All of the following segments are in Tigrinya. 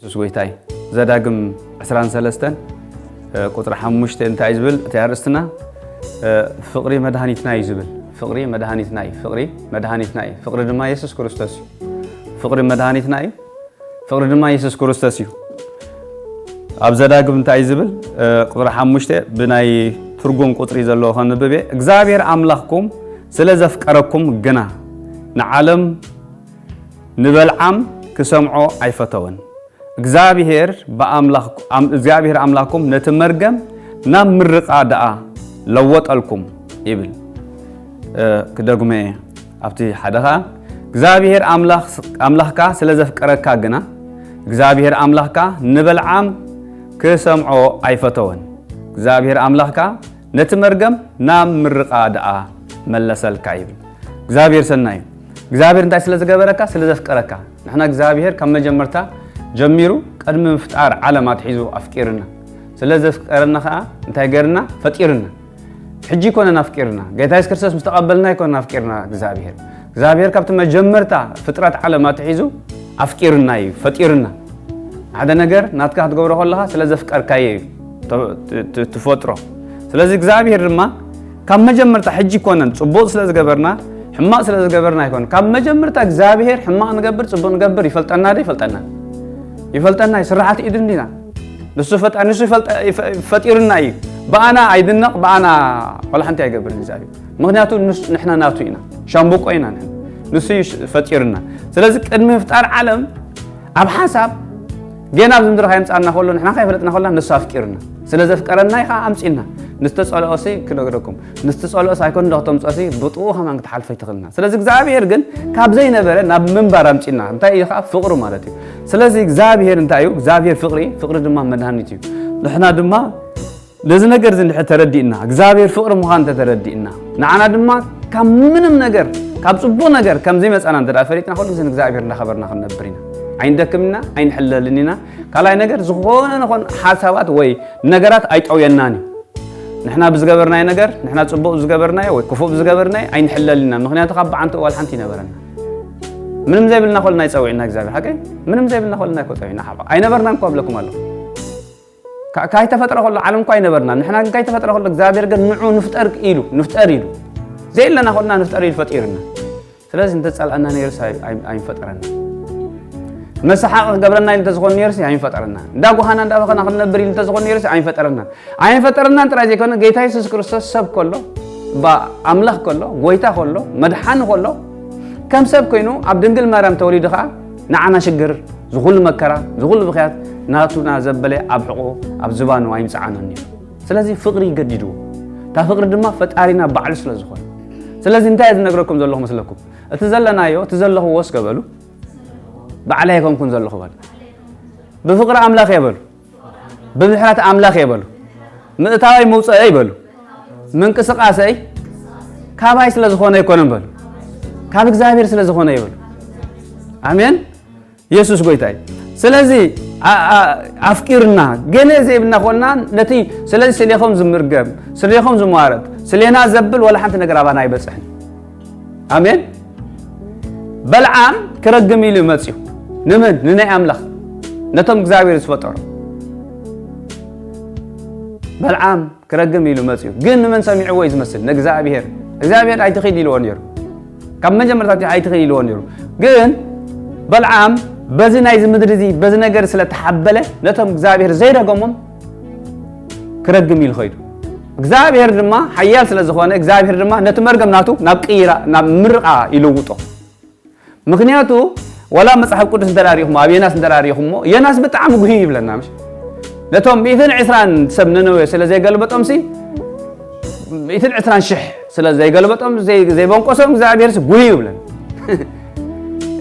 የሱስ ጎይታ እዩ። ዘዳግም ዕስራን ሰለስተን ቁፅሪ ሓሙሽተ እንታይ እዩ ዝብል? እቲ ኣርእስትና ፍቕሪ መድሃኒትና እዩ ዝብል። ፍቕሪ መድሃኒትና እዩ። ፍቕሪ መድሃኒትና እዩ። ፍቕሪ ድማ የሱስ ክርስቶስ እዩ። ፍቕሪ መድሃኒትና እዩ። ፍቕሪ ድማ የሱስ ክርስቶስ እዩ። ኣብ ዘዳግም እንታይ እዩ ዝብል? ቁፅሪ ሓሙሽተ ብናይ ትርጉም ቁፅሪ ዘለዎ ከንብብ እየ። እግዚኣብሔር ኣምላኽኩም ስለ ዘፍቀረኩም ግና ንዓለም ንበልዓም ክሰምዖ ኣይፈተወን። እግዚኣብሔር ብኣምላኽ-፣ ኣም-፣ እግዚኣብሔር ኣምላኽኩም ነቲ መርገም ናብ ምርቓ ደኣ ለወጠልኩም ይብል። ክደግሞ እየ ኣብቲ ሓደ ኸኣ፣ እግዚኣብሔር ኣምላኽ-፣ ኣምላኽካ ስለ ዘፍቀረካ ግና፣ እግዚኣብሔር ኣምላኽካ ንበልዓም ክሰምዖ ኣይፈተወን። እግዚኣብሔር ኣምላኽካ ነቲ መርገም ናብ ምርቓ ደኣ መለሰልካ ይብል። እግዚኣብሔር ሰናይ እዩ። እግዚኣብሔር እንታይ ስለ ዝገበረካ? ስለ ዘፍቀረካ። ንሕና እግዚኣብሔር ካብ መጀመርታ ጀሚሩ፣ ቅድሚ ምፍጣር ዓለም ኣትሒዙ ኣፍቂርና። ስለ ዘፍቀረና ኸኣ እንታይ ገርና? ፈጢርና። ሕጂ ኣይኮነን ኣፍቂርና። ጌታ የሱስ ክርስቶስ ምስ ተቐበልና ኣይኮነን ኣፍቂርና እግዚኣብሔር። እግዚኣብሔር ካብቲ መጀመርታ ፍጥረት ዓለም ኣትሒዙ ኣፍቂርና እዩ፣ ፈጢርና። ሓደ ነገር ናትካ ክትገብሮ ከለኻ ስለ ዘፍቀርካዮ እዩ ተ-፣ ት-፣ ት-፣ ትፈጥሮ። ስለዚ እግዚኣብሔር ድማ ካብ መጀመርታ ሕጂ ኣይኮነን ጽቡቕ ስለ ዝገበርና፣ ሕማቕ ስለ ዝገበርና ኣይኮነን። ካብ መጀመርታ እግዚኣብሔር ሕማቕ ንገብር፣ ጽቡቕ ንገብር ይፈልጠና ዶ? ይፈልጠና። ይፈልጠና እዩ። ስራሓት ኢዱ እንዲና። ንሱ ፈጣ-፣ ንሱ ይፈልጠ-፣ ይፈ-፣ ፈጢሩና እዩ። ብኣና ኣይድነቕ፣ ብኣና ዋላ ሓንቲ ኣይገብርን እግዚኣብሔር። ምኽንያቱ ንስ-፣ ንሕና ናቱ ኢና። ሻምብቆ ኢና ንሕና። ንሱ እዩ ሽ-፣ ፈጢሩና። ስለዚ ቅድሚ ምፍጣር ዓለም ኣብ ሓሳብ ገና ኣብዚ ምድሪ ካየምጻና ከሎ፣ ንሕና ካይፈለጥና ከሎ ንሱ ኣፍቂሩና። ስለ ዘፍቀረና እዩ ከዓ ኣምጺና። ንዝተጸልኦሲ ክነግረኩም። ንዝተጸልኦስ ኣይኮን ዶ ክተምጽኦሲ ብጥኡ ከማን ክትሓልፎ ኣይትኽእልና። ስለዚ እግዚኣብሔር ግን ካብ ዘይነበረ ናብ ምንባር ኣምጺና። እንታይ እዩ ከዓ? ፍቕሩ ማለት እዩ። ስለዚ እግዚኣብሔር እንታይ እዩ? እግዚኣብሔር ፍቕሪ፣ ፍቕሪ ድማ መድሃኒት እዩ። ንሕና ድማ ነዚ ነገር እዚ እንድሕር ተረዲእና፣ እግዚኣብሔር ፍቕሪ ምዃኑ እንተተረዲእና፣ ንዓና ድማ ካብ ምንም ነገር፣ ካብ ጽቡቕ ነገር ከም ዘይመጻና እንተ ደኣ ፈሊጥና፣ ኩሉ ግዜ ንእግዚኣብሔር እንዳኸበርና ክንነብር ኢና። ኣይንደክምን ኢና፣ ኣይንሕለልን ኢና። ካልኣይ ነገር፣ ዝኾነ ንኾን ሓሳባት ወይ ነገራት ኣይጠውየናን እዩ። ንሕና ብዝገበርናዮ ነገር፣ ንሕና ጽቡቕ ብዝገበርናዮ ወይ ክፉእ ብዝገበርናዮ ኣይንሕለልን ኢና። ምኽንያቱ ካብ ብዓንትኡ ዋላ ሓንቲ ይነበረና። ምንም ዘይብልና ኮልና ይጸውዕና እግዚኣብሔር፣ ሓቀይ? ምንም ዘይብልና ኮልና እኮ ጸዊዕና ሓባ። ኣይነበርናን እኮ እብለኩም ኣለኹ። ካ-፣ ካይተፈጥረ ከሎ ዓለም እኮ ኣይነበርናን። ንሕና ግን ካይተፈጥረ ከሎ እግዚኣብሔር ግን ንዑ ንፍጠር ኢሉ፣ ንፍጠር ኢሉ። ዘየለና ኮልና ንፍጠር ኢሉ ፈጢሩና። ስለዚ እንተጸልኣና ነይሩስ ኣይ-፣ ኣይ-፣ ኣይምፈጠረና። መሰሓቂ ክገብረና ኢሉ እንተዝኾን ነይሩስ ኣይምፈጠረና። እንዳ ጓሃና እንዳ በኸና ክንነብር ኢሉ እንተዝኾን ነይሩስ ኣይምፈጠረና። ኣይምፈጠረናን ጥራይ ዘይኮነ፣ ጌታ የሱስ ክርስቶስ ሰብ ከሎ፣ ባ-፣ ኣምላኽ ከሎ፣ ጎይታ ከሎ፣ መድሓኒ ከሎ፣ ከም ሰብ ኮይኑ ኣብ ድንግል ማርያም ተወሊዱ ኸኣ ንዓና ሽግር፣ ዝኹሉ መከራ፣ ዝኹሉ ብኽያት ናቱና ዘበለ ኣብ ሕቖ፣ ኣብ ዝባኑ ኣይምጽዓኖን እዩ። ስለዚ ፍቕሪ ገዲድዎ። እታ ፍቕሪ ድማ ፈጣሪና ባዕሉ ስለ ዝኾነ። ስለዚ እንታይ እየ ዝነግረኩም ዘለኹ መስለኩም? እቲ ዘለናዮ፣ እቲ ዘለኹዎ እስከ በሉ። ባዕለይ ኣይኮንኩን ዘለኹ በሉ። ብፍቕሪ ኣምላኽ እየ በሉ። ብምሕረት ኣምላኽ እየ በሉ። ምእታወይ ምውፀአይ በሉ። ምንቅስቃሰይ ካባይ ስለ ዝኾነ ኣይኮነን በሉ። ካብ እግዚኣብሔር ስለ ዝኾነ እዩ በሉ። ኣሜን። የሱስ ጎይታ እዩ። ስለዚ ኣ-፣ ኣ-፣ ኣፍቂርና ገለ ዘይብልና ኮንና ነቲ፣ ስለዚ ስሌኹም ዝምርገም፣ ስሌኹም ዝሟረት፣ ስሌና ዘብል ወላ ሓንቲ ነገር ኣባና ኣይበጽሕን። ኣሜን። በልዓም ክረግም ኢሉ መጽዩ። ንመን? ንናይ ኣምላኽ፣ ነቶም እግዚኣብሔር ዝፈጠሩ። በልዓም ክረግም ኢሉ መጽዩ። ግን ንመን ሰሚዕዎ እዩ ዝመስል? ንእግዚኣብሔር። እግዚኣብሔር ኣይትኺድ ኢልዎ ነይሩ። ካብ መጀመርታ እቲ ኣይትኺድ ኢልዎ ነይሩ። ግን በልዓም በዚ ናይዚ ምድሪ እዚ፣ በዚ ነገር ስለ ተሓበለ፣ ነቶም እግዚኣብሔር ዘይረገሞም ክረግም ኢሉ ኸይዱ። እግዚኣብሔር ድማ ሓያል ስለ ዝኾነ፣ እግዚኣብሔር ድማ ነቲ መርገም ናቱ ናብ ቅይራ፣ ናብ ምርቓ ይልውጦ። ምኽንያቱ፣ ወላ መጽሓፍ ቅዱስ እንተ ደኣ ርኢኹሞ፣ ኣብ ዮናስ እንተ ደኣ ርኢኹሞ፣ ዮናስ ብጣዕሚ ጉህይ ይብለና፣ ምሽ? ነቶም ሚእትን ዕስራን ሰብ ነነዌ ስለ ዘይገልበጦምሲ፣ ሚእትን ዕስራን ሽሕ ስለ ዘይገልበጦም፣ ዘይ-፣ ዘይበንቆሶም፣ እግዚኣብሔርሲ ጉህይ ይብለን።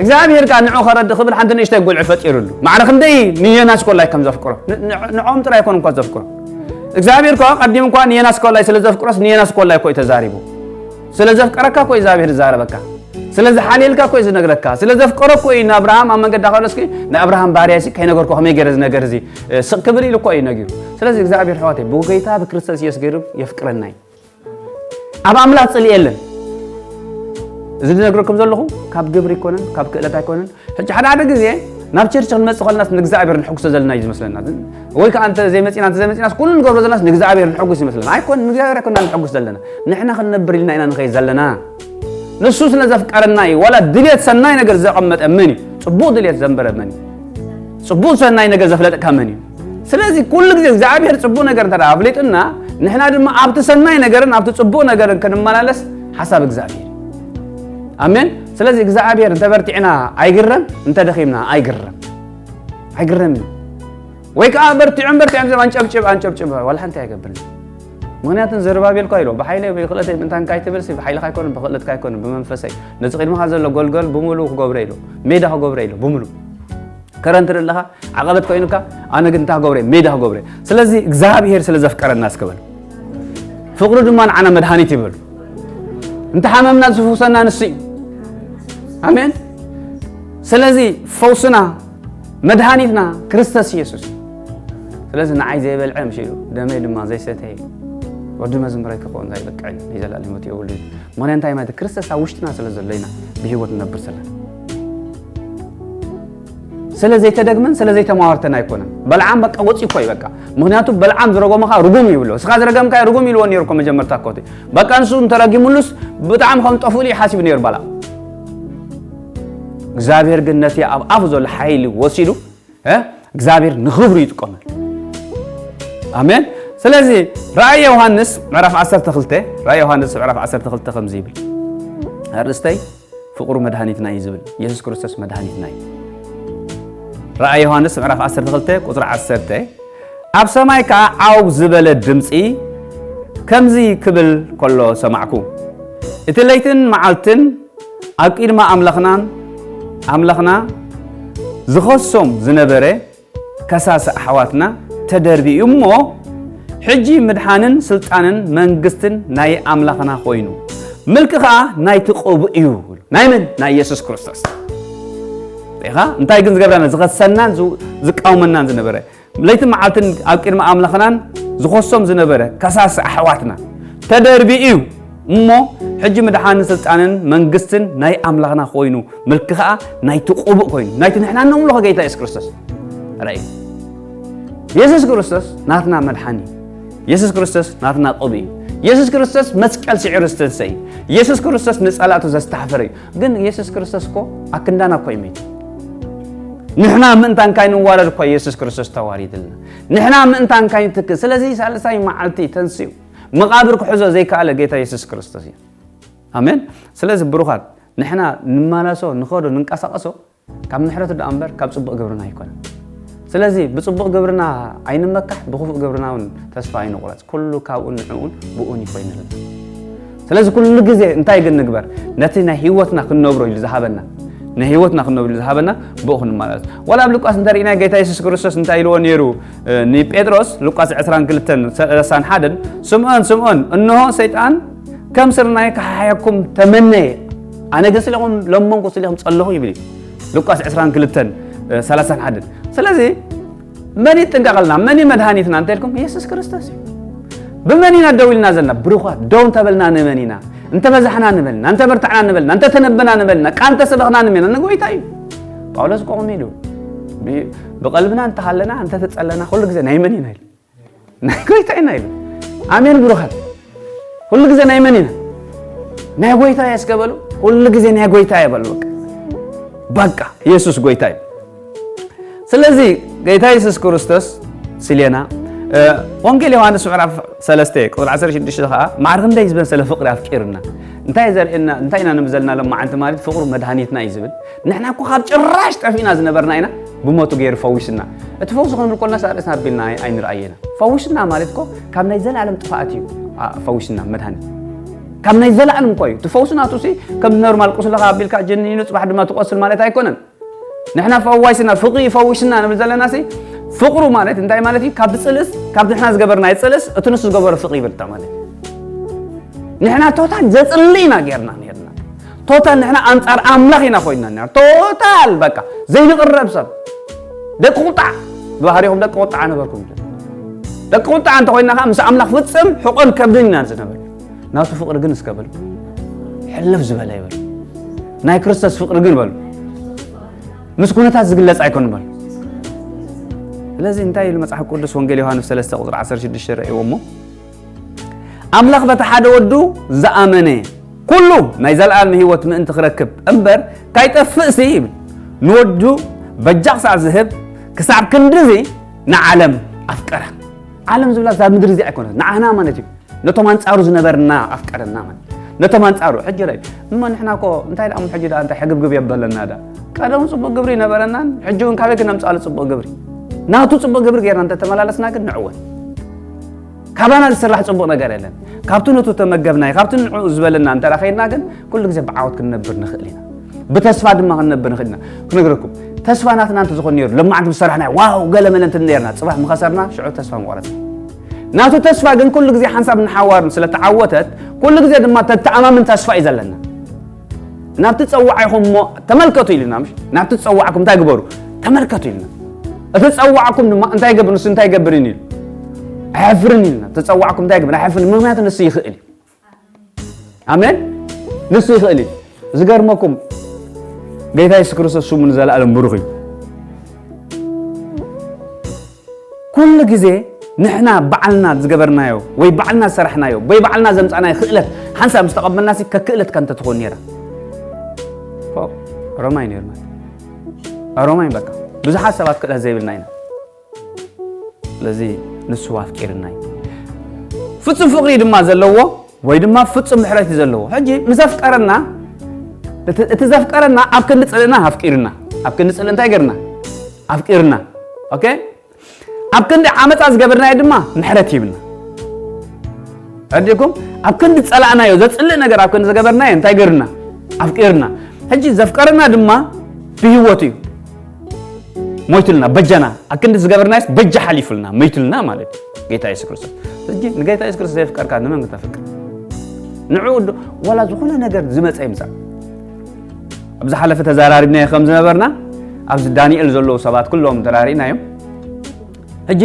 እግዚኣብሔር ከኣ ንዑ ኸረዲ ክብል ሓንቲ ንእሽተይ ጉልዒ ፈጢሩሉ። ማዕረ ክንደይ ንዮናስ ኮላይ ከም ዘፍቅሮ። ን-፣ ን-፣ ንዖም ጥራይ ኣይኮነን እኳ ዘፍቅሮ። እግዚኣብሔር ከኣ ቀዲሙ እኳ ንዮናስ ኮላይ ስለ ዘፍቅሮስ፣ ንዮናስ ኮላይ እኮ እዩ ተዛሪቡ። ስለ ዘፍቀረካ እኮ እዩ እግዚኣብሔር ዝዛረበካ። ስለ ዝሓልየልካ እኮ እዩ ዝነግረካ። ስለ ዘፍቀሮ እኮ እዩ ንኣብርሃም ኣብ መንገዲ ኣኸሎ፣ እስኪ ንኣብርሃም ባርያሲ ከይነገርኩ ከመይ ገይረ እዚ ነገር እዚ፣ እ፣ ስቕ ክብል ኢሉ እኮ እዩ ነጊሩ። ስለዚ እግዚኣብሔር ኣሕዋተይ ብጎይታ ብክርስቶስ ኢየሱስ ገይሩ የፍቅረና እዩ። ኣብ ኣምላኽ ጽልኢ የለን። እዚ ዝነግረኩም ዘለኹ ካብ ግብሪ ኣይኮነን፣ ካብ ክእለት ኣይኮነን። ሕጂ ሓደ ሓደ ግዜ ናብ ቸርች ክንመጽእ ከለናስ ንእግዚኣብሔር ንሕጉሶ ዘለና እዩ ዝመስለና። ወይ ከዓ እንተ ዘይመጺና፣ እንተ ዘይመጺናስ ኩሉ ንገብሮ ዘለናስ ንእግዚኣብሔር ንሕጉስ ይመስለና። ኣይኮን፣ ንእግዚኣብሔር ኣይኮንና ንሕጉስ ዘለና። ንሕና ክንነብር ኢልና ኢና ንኸይድ ዘለና። ንሱ ስለ ዘፍቀረና እዩ። ዋላ ድልየት ሰናይ ነገር ዘቐመጠ መን እዩ? ጽቡቕ ድልየት ዘንበረ መን እዩ? ጽቡቕ ሰናይ ነገር ዘፍለጠካ መን እዩ? ስለዚ ኩሉ ግዜ እግዚኣብሔር ጽቡቕ ነገር እንተ ደኣ ኣፍሊጡና፣ ንሕና ድማ ኣብቲ ሰናይ ነገርን ኣብቲ ጽቡቕ ነገርን ክንመላለስ ሓሳብ እግዚኣብሔር እዩ። ኣሜን። ስለዚ እግዚኣብሔር እንተ በርቲዕና ኣይግረም፣ እንተ ደኺምና ኣይግረም። ኣይግረም እዩ። ወይ ከዓ በርቲዖም በርቲዖም ሰብ ኣንጨብጭብ ኣንጨብጭብ ዋላ ሓንቲ ኣይገብርን። ምኽንያቱ ዘሩባቤል እኳ ኢሎ ብሓይለይ ብክእለተይ ምእንታን ካይትብል ሲ ብሓይልኻ ኣይኮነን ብክእለትካ ኣይኮነን ብመንፈሰይ ነዚ ቅድምኻ ዘሎ ጎልጎል ብምሉኡ ክገብረ ኢሎ ሜዳ ክገብረ ኢሎ ብምሉኡ ከረንት ኣለኻ ዓቐበት ኮይኑካ ኣነ ግን እንታይ ክገብረ ሜዳ ክገብረ ስለዚ እግዚኣብሔር ስለ ዘፍቀረና እስክበል ፍቕሩ ድማ ንዓና መድሃኒት ይበሉ እንተሓመምና ዝፍውሰና ንሱ እዩ ኣሜን ስለዚ ፈውስና መድሃኒትና ክርስቶስ ኢየሱስ እዩ። ስለዚ ንዓይ ዘይበልዐ ምሽ ኢሉ ደመይ ድማ ዘይሰተየ ወዲ መዝሙረይ ክኸውን ዘይበቅዕን ናይ ዘላለም ህይወት የብሉ እዩ። ምኽንያት እንታይ ማለት ክርስቶስ ኣብ ውሽጥና ስለ ዘሎ ኢና ብህይወት ንነብር ዘለና። ስለ ዘይተደግመን ስለ ዘይተማወርተን ኣይኮነን። በልዓም በቃ ወፂ እኮ እዩ በቃ። ምኽንያቱ በልዓም ዝረጎመኻ ርጉም ይብሎ። እስኻ ዝረገምካዮ ርጉም ኢልዎ ነይሩ እኮ መጀመርታ እኮ እቲ። በቃ ንሱ እንተረጊሙሉስ ብጣዕሚ ከም ጠፉሉ እዩ ሓሲቡ ነይሩ በልዓም። እግዚኣብሔር ግን ነቲ ኣብ ኣፉ ዘሎ ሓይሊ ወሲዱ እግዚኣብሔር ንኽብሩ ይጥቀመሉ ኣሜን ስለዚ ራእይ ዮሃንስ ምዕራፍ 12 ራእይ ዮሃንስ ምዕራፍ 12 ከምዚ ይብል ኣርእስተይ ፍቕሩ መድሃኒትና እዩ ዝብል የሱስ ክርስቶስ መድሃኒትና እዩ ራእይ ዮሃንስ ምዕራፍ 12 ቁፅሪ 10 ኣብ ሰማይ ከዓ ዓው ዝበለ ድምፂ ከምዚ ክብል ከሎ ሰማዕኩ እቲ ለይትን መዓልትን ኣብ ቅድሚ ኣምላኽናን ኣምላኽና ዝኸሶም ዝነበረ ከሳሲ ኣሕዋትና ተደርቢኡ እሞ ሕጂ ምድሓንን ስልጣንን መንግስትን ናይ ኣምላኽና ኮይኑ ምልኪ ኸዓ ናይቲ ቅቡእ እዩ ናይ መን ናይ የሱስ ክርስቶስ ኢኻ እንታይ ግን ዝገብረና ዝኸሰናን ዝቃውመናን ዝነበረ ለይትን መዓልትን ኣብ ቅድሚ ኣምላኽናን ዝኸሶም ዝነበረ ከሳሲ ኣሕዋትና ተደርቢኡ እዩ እሞ ሕጂ ምድሓንን ስልጣንን መንግስትን ናይ ኣምላኽና ኮይኑ ምልኪ ኸዓ ናይቲ ቅቡእ ኮይኑ ናይቲ ንሕና ነምልኾ ጌታ የሱስ ክርስቶስ ራእዩ የሱስ ክርስቶስ ናትና መድሓኒ የሱስ ክርስቶስ ናትና ቅቡእ እዩ የሱስ ክርስቶስ መስቀል ስዒሩ ዝተንሰ እዩ የሱስ ክርስቶስ ንጸላእቱ ዘስተሕፈረ እዩ ግን የሱስ ክርስቶስ እኮ ኣክንዳና እኮ እዩ ሜቱ ንሕና ምእንታን ካይንዋረድ እኳ የሱስ ክርስቶስ ተዋሪድልና ንሕና ምእንታን ካይንትክእ ስለዚ ሳልሳይ መዓልቲ ተንስኡ መቓብር ክሕዞ ዘይከኣለ ጌታ የሱስ ክርስቶስ እዩ ኣሜን ስለዚ ብሩኻት ንሕና ንመላለሶ ንኸዶ ንንቀሳቐሶ ካብ ምሕረቱ ደኣ እምበር ካብ ጽቡቕ ግብርና ኣይኮነን ስለዚ ብጽቡቕ ግብርና ኣይንመካሕ ብኽፉእ ግብርና እውን ተስፋ ኣይንቑረጽ ኩሉ ካብኡን ንዕኡን ብኡን ይኮይንልና ስለዚ ኩሉ ግዜ እንታይ ግን ንግበር ነቲ ናይ ህይወትና ክንነብሮ ኢሉ ዝሃበና ናይ ህይወትና ክንነብሮ ኢሉ ዝሃበና ብኡ ክንመላለስ ዋላ ኣብ ሉቃስ እንተሪእና ጌታ የሱስ ክርስቶስ እንታይ ኢልዎ ነይሩ ንጴጥሮስ ሉቃስ 22 31 ስምዖን ስምዖን እንሆ ሰይጣን ከም ስርናይ ክሓሓየኩም ተመነየ ኣነ ግን ስሌኹም ለመንኩ ስሌኹም ጸለኹ ይብል እዩ ሉቃስ 22 31 ስለዚ መን ይጥንቀቐልና መን መድሃኒትና እንተ ኢልኩም የሱስ ክርስቶስ እዩ ብመን ኢና ደው ኢልና ዘለና ብሩኻት ደው እንተበልና ንመን ኢና እንተበዛሕና ንበልና እንተበርታዕና ንበልና እንተተነበና ንበልና ቃል እንተሰበኽና ንመና ንጎይታ እዩ ጳውሎስ ቆቕሚ ኢሉ ብቐልብና እንተሃለና እንተተጸለና ኩሉ ግዜ ናይ መን ኢና ኢሉ ናይ ጎይታ ኢና ኢሉ ኣሜን ብሩኻት ኩሉ ግዜ ናይ መን ኢና ናይ ጎይታ እየ እስከ በሉ ኩሉ ግዜ ናይ ጎይታ እየ በሉ በቃ በቃ ኢየሱስ ጎይታ እዩ ስለዚ ጌታ የሱስ ክርስቶስ ስሌና ወንጌል ዮሃንስ ምዕራፍ ሰለስተ ቁፅሪ ዓሰርተ ሽዱሽተ ከዓ ማዕረ ክንደይ ዝበሰለ ፍቅሪ ኣፍቂርና እንታይ ዘርእየና እንታይ ኢና ንብል ዘለና ሎማዓንቲ ማለት ፍቅሩ መድሃኒትና እዩ ዝብል ንሕና እኮ ካብ ጭራሽ ጠፊእና ዝነበርና ኢና ብሞቱ ገይሩ ፈዊስና እቲ ፈውሲ ክንብል ኮልና ሳርእስና ኣቢልና ኣይንርኣየና ፈዊስና ማለት እኮ ካብ ናይ ዘላለም ጥፋኣት እዩ ፈዊስና መድሃኒት ካብ ናይ ዘላለም እኮ እዩ እቲ ፈውሲ ናቱ ሲ ከም ኖርማል ቁስልኻ ኣቢልካ ጀኒኑ ፅባሕ ድማ ትቆስል ማለት ኣይኮነን ንሕና ፈዋይስና ፍቕሪ ይፈውስና ንብል ዘለና ሲ ፍቕሩ ማለት እንታይ ማለት እዩ ካብቲ ፅልእስ ካብቲ ንሕና ዝገበርናዮ ፅልእስ እቲ ንሱ ዝገበሮ ፍቕሪ ይበልጣ ማለት እዩ ንሕና ቶታል ዘፅሊ ኢና ጌርና ነርና ቶታል ንሕና ኣንፃር ኣምላኽ ኢና ኮይንና ነር ቶታል በቃ ዘይንቕረብ ሰብ ደቂ ቁጣዕ ብባህሪኹም ደቂ ቁጣዕ ነበርኩም ደቂ ቁጣዕ እንተኮይና ከዓ ምስ ኣምላኽ ፍፅም ሕቆን ከብድን ኢና ዝነበር ናቱ ፍቕሪ ግን እስከ በሉ ሕልፍ ዝበለ ይበሉ ናይ ክርስቶስ ፍቕሪ ግን በሉ ምስ ኩነታት ዝግለጽ ኣይኮን በል። ስለዚ እንታይ ኢሉ መጽሓፍ ቅዱስ? ወንጌል ዮሃንስ ሰለስተ ቁጽሪ ዓሰርተ ሽዱሽተ ረእይዎ እሞ፣ ኣምላኽ በቲ ሓደ ወዱ ዝኣመነ ኩሉ ናይ ዘለኣለም ህይወት ምእንቲ ክረክብ እምበር ካይጠፍእሲ ይብል፣ ንወዱ በጃ ክሳዕ ዝህብ ክሳብ ክንድዚ ንዓለም ኣፍቀራ። ዓለም ዝብላ እዛ ምድሪ እዚኣ ኣይኮነት፣ ንዓና ማለት እዩ። ነቶም ኣንጻሩ ዝነበርና ኣፍቀረና ማለት ነቶም ኣንጻሩ። ሕጂ ራይ እሞ ንሕና እኮ እንታይ ደኣ ሕጂ ደኣ እንታይ ሕግብግብ የበለና ደኣ። ቀደም ጽቡቕ ግብሪ ነበረናን ሕጂ እውን ካበይ ክነምጻሉ ጽቡቕ ግብሪ? ናቱ ጽቡቕ ግብሪ ጌርና እንተተመላለስና ግን ንዕወት። ካባና ዝስራሕ ጽቡቕ ነገር የለን። ካብቲ ነቱ ተመገብናይ ካብቲ ንዕኡ ዝበለና እንተ ከይድና ግን ኩሉ ግዜ ብዓወት ክንነብር ንኽእል ኢና። ብተስፋ ድማ ክንነብር ንኽእል ኢና። ክነግረኩም፣ ተስፋ ናትና እንተ ዝኾን ነይሩ፣ ለማዕንቲ ዝሰራሕና ዋው ገለ መለ እንትን ነርና፣ ጽባሕ ምኸሰርና ሽዑ ተስፋ ምቆረጽ። ናቱ ተስፋ ግን ኩሉ ግዜ ሓንሳብ ንሓዋሩ ስለ ተዓወተት ኩሉ ግዜ ድማ ተተኣማምን ተስፋ እዩ ዘለና። ናብቲ ጸዋዕ ኢኹም እሞ ተመልከቱ ኢልና፣ ምሽ ናብቲ ጸዋዕኩም እንታይ ግበሩ ተመልከቱ ኢልና። እቲ ጸዋዕኩም ድማ እንታይ ገብር ንሱ እንታይ ገብር ኢሉ፣ ኣሕፍርን ኢልና። ተጸዋዕኩም እንታይ ገብር ኣሕፍርን፣ ምክንያቱ ንሱ ይኽእል እዩ። ኣሜን። ንሱ ይኽእል እዩ። ዝገርመኩም፣ ጌታ የሱስ ክርስቶስ ስሙ ንዘለኣለም ብሩኽ እዩ። ኩሉ ግዜ ንሕና ባዕልና ዝገበርናዮ ወይ ባዕልና ዝሰራሕናዮ ወይ ባዕልና ዘምጻእናዮ ክእለት ሓንሳብ ምስ ተቐበልናሲ ከክእለትካ እንተትኾን ነይራ፣ ሮማይ ነይሩ ማለት ሮማይ በቃ። ብዙሓት ሰባት ክእለት ዘይብልና ኢና። ስለዚ ንሱ ኣፍቂርና እዩ። ፍጹም ፍቕሪ ድማ ዘለዎ ወይ ድማ ፍጹም ምሕረት እዩ ዘለዎ። ሕጂ ምስ ኣፍቀረና፣ እቲ ዘፍቀረና ኣብ ክንዲ ጽልእና ኣፍቂርና፣ ኣብ ክንዲ ጽልእ እንታይ ገርና ኣፍቂርና። ኦኬ፣ ኣብ ክንዲ ዓመጻ ዝገበርናዮ ድማ ምሕረት ይብና። ረዲእኩም? ኣብ ክንዲ ጸላእናዮ ዘጽልእ ነገር ኣብ ክንዲ ዝገበርናዮ እንታይ ገርና ኣፍቂርና። ሕጂ ዘፍቀረና ድማ ብህይወቱ እዩ ሞይቱልና፣ በጃና። ኣብ ክንዲ ዝገበርናዮስ በጃ ሓሊፉልና ሞይቱልና ማለት እዩ ጌታ የሱስ ክርስቶስ። ሕጂ ንጌታ የሱስ ክርስቶስ ዘፍቀርካ ንመን ክተፍቅር? ንዕኡ ዶ ዋላ ዝኾነ ነገር ዝመጸ ይምጻእ። ኣብ ዝሓለፈ ተዘራሪብናዮ ከም ዝነበርና ኣብዚ ዳንኤል ዘለዉ ሰባት ኩሎም ተራሪእናዮም። ሕጂ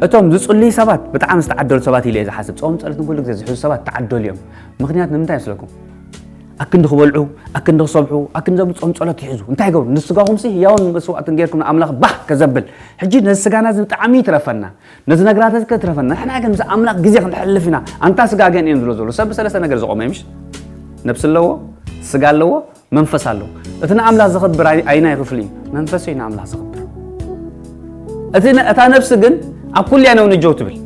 እቶም ዝጽልዩ ሰባት ብጣዕሚ ዝተዓደሉ ሰባት ኢለ እየ ዝሓስብ። ጾም ጸሎትን ኩሉ ግዜ ዝሕዙ ሰባት ተዓደሉ እዮም። ምክንያት ንምንታይ ይመስለኩም? ኣክንዲ ክበልዑ፣ ኣክንዲ ክሰብሑ፣ ኣክንዲ ዘብሉ ጾም ጸሎት ይሕዙ። እንታይ ይገብሩ? ንስጋኹምሲ ህያውን መስዋዕትን ጌርኩም ንኣምላኽ ባህ ከዘብል። ሕጂ ነዚ ስጋና እዚ ብጣዕሚ ይትረፈና። ነዚ ነገራት እዚ ከትረፈና። ንሕና ግን ምስ ኣምላኽ ግዜ ክንሕልፍ ኢና። ኣንታ ስጋ ገን እዮም ዝብሎ ዘሎ። ሰብ ብሰለስተ ነገር ዝቖመ እዩ፣ ምሽ? ነብሲ ኣለዎ፣ ስጋ ኣለዎ፣ መንፈስ ኣለዎ። እቲ ንኣምላኽ ዘኽብር ኣይ-፣ ኣይናይ ክፍሊ እዩ። መንፈስ እዩ ንኣምላኽ ዘኽብር። እቲ ነ-፣ እታ ነብሲ ግን ኣብ ኩሉ እያ ነውንጀው ትብል።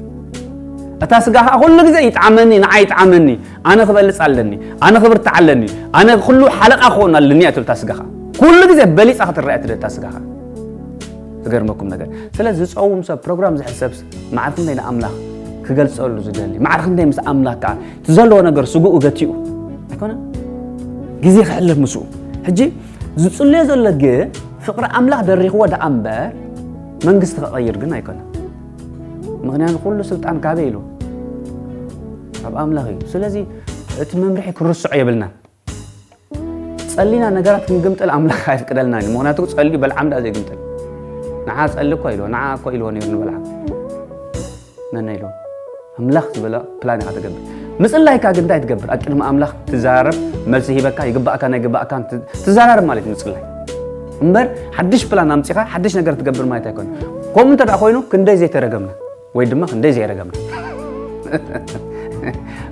እታ ስጋ ኸኣ ኩሉ ግዜ ይጥዓመኒ፣ ንዓይ ይጥዓመኒ፣ ኣነ ክበልጽ ኣለኒ፣ ኣነ ክብርትዕ ኣለኒ፣ ኣነ ኩሉ ሓለቓ ክኸውን ኣለኒ እያ ትብል እታ ስጋ ኸኣ። ኩሉ ግዜ በሊጻ ክትረኣ ትደሊ እታ ስጋ ኸኣ። ዝገርመኩም ነገር። ስለዚ ዝጸውም ሰብ፣ ፕሮግራም ዝሕዝ ሰብስ፣ ማዕረ ክንደይ ንኣምላኽ ክገልጸሉ ዝደሊ፣ ማዕረ ክንደይ ምስ ኣምላኽ ከኣ እቲ ዘለዎ ነገር ስግኡ ገቲኡ ኣይኮነን? ግዜ ከሕልፍ ምስኡ። ሕጂ ዝጽልዮ ዘሎ ግን ፍቕሪ ኣምላኽ ደሪኽዎ ደኣ እምበር መንግስቲ ከቐይር ግን ኣይኮነን። ምኽንያቱ ኩሉ ስልጣን ካበይ ኢሉ? ካብ ኣምላኽ እዩ። ስለዚ እቲ መምርሒ ክንርስዖ የብልናን። ጸሊና ነገራት ክንግምጥል ኣምላኽ ኣይፍቅደልናን እዩ። ምኽንያቱ ጸልዩ በልዓም ደኣ ዘይግምጥል። ንዓ ጸሊ እኮ ኢልዎ፣ ንዓ እኮ ኢልዎ ነይሩ ንበልዓም። መን ኢልዎ? ኣምላኽ ዝበሎ ፕላን ኢኻ ትገብር። ምጽላይካ ግን እንታይ ትገብር? ኣብ ቅድሚ ኣምላኽ ትዘራረብ፣ መልሲ ሂበካ፣ ይግባእካን ኣይግባእካን ት-፣ ትዘራረብ ማለት እዩ ምጽላይ። እምበር ሓድሽ ፕላን ኣምጺኻ ሓድሽ ነገር ትገብር ማለት ኣይኮነን። ከምኡ እንተ ደኣ ኮይኑ ክንደይ ዘይተረገምና ወይ ድማ ክንደይ ዘይረገምና።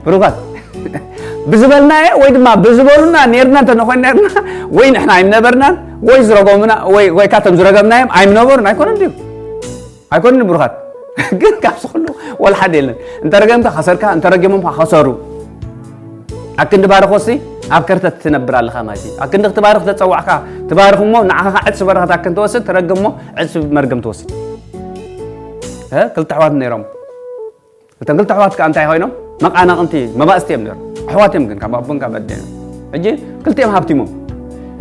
ብሩኻት፣ ብዝበልናዮ ወይ ድማ ብዝበሉና ኔርና እንተ ንኾን ኔርና፣ ወይ ንሕና ኣይምነበርናን፣ ወይ ዝረገሙና፣ ወይ፣ ወይ ካቶም ዝረገምናዮም ኣይምነበሩን። ኣይኮነን ድዩ? ኣይኮነን ብሩኻት? ግን ካብዚ ኩሉ ወላ ሓደ የለን። እንተ ረገምካ ከሰርካ፣ እንተ ረጊሞምካ ከሰሩ። ኣክንዲ ባርኾሲ ኣብ ከርተት ትነብር ኣለኻ ማለት እዩ። ኣክንዲ ክትባርኽ ተጸዋዕካ፣ ትባርኽ እሞ ንዓኻ ኸዓ ዕጽ በረኸት ኣክን ትወስድ፣ ትረግም እሞ ዕጽ መርገም ትወስድ። እ? ክልተ ኣሕዋት ነይሮም። እተን ክልተ ኣሕዋት ከኣ እንታይ ኮይኖም? መቓናቕንቲ፣ መባእስቲ እዮም ነይሮም። ኣሕዋት እዮም ግን፣ ካብ ኣቦን ካብ ኣደን እዮም። ሕጂ ክልቲኦም ሃብቲሞም።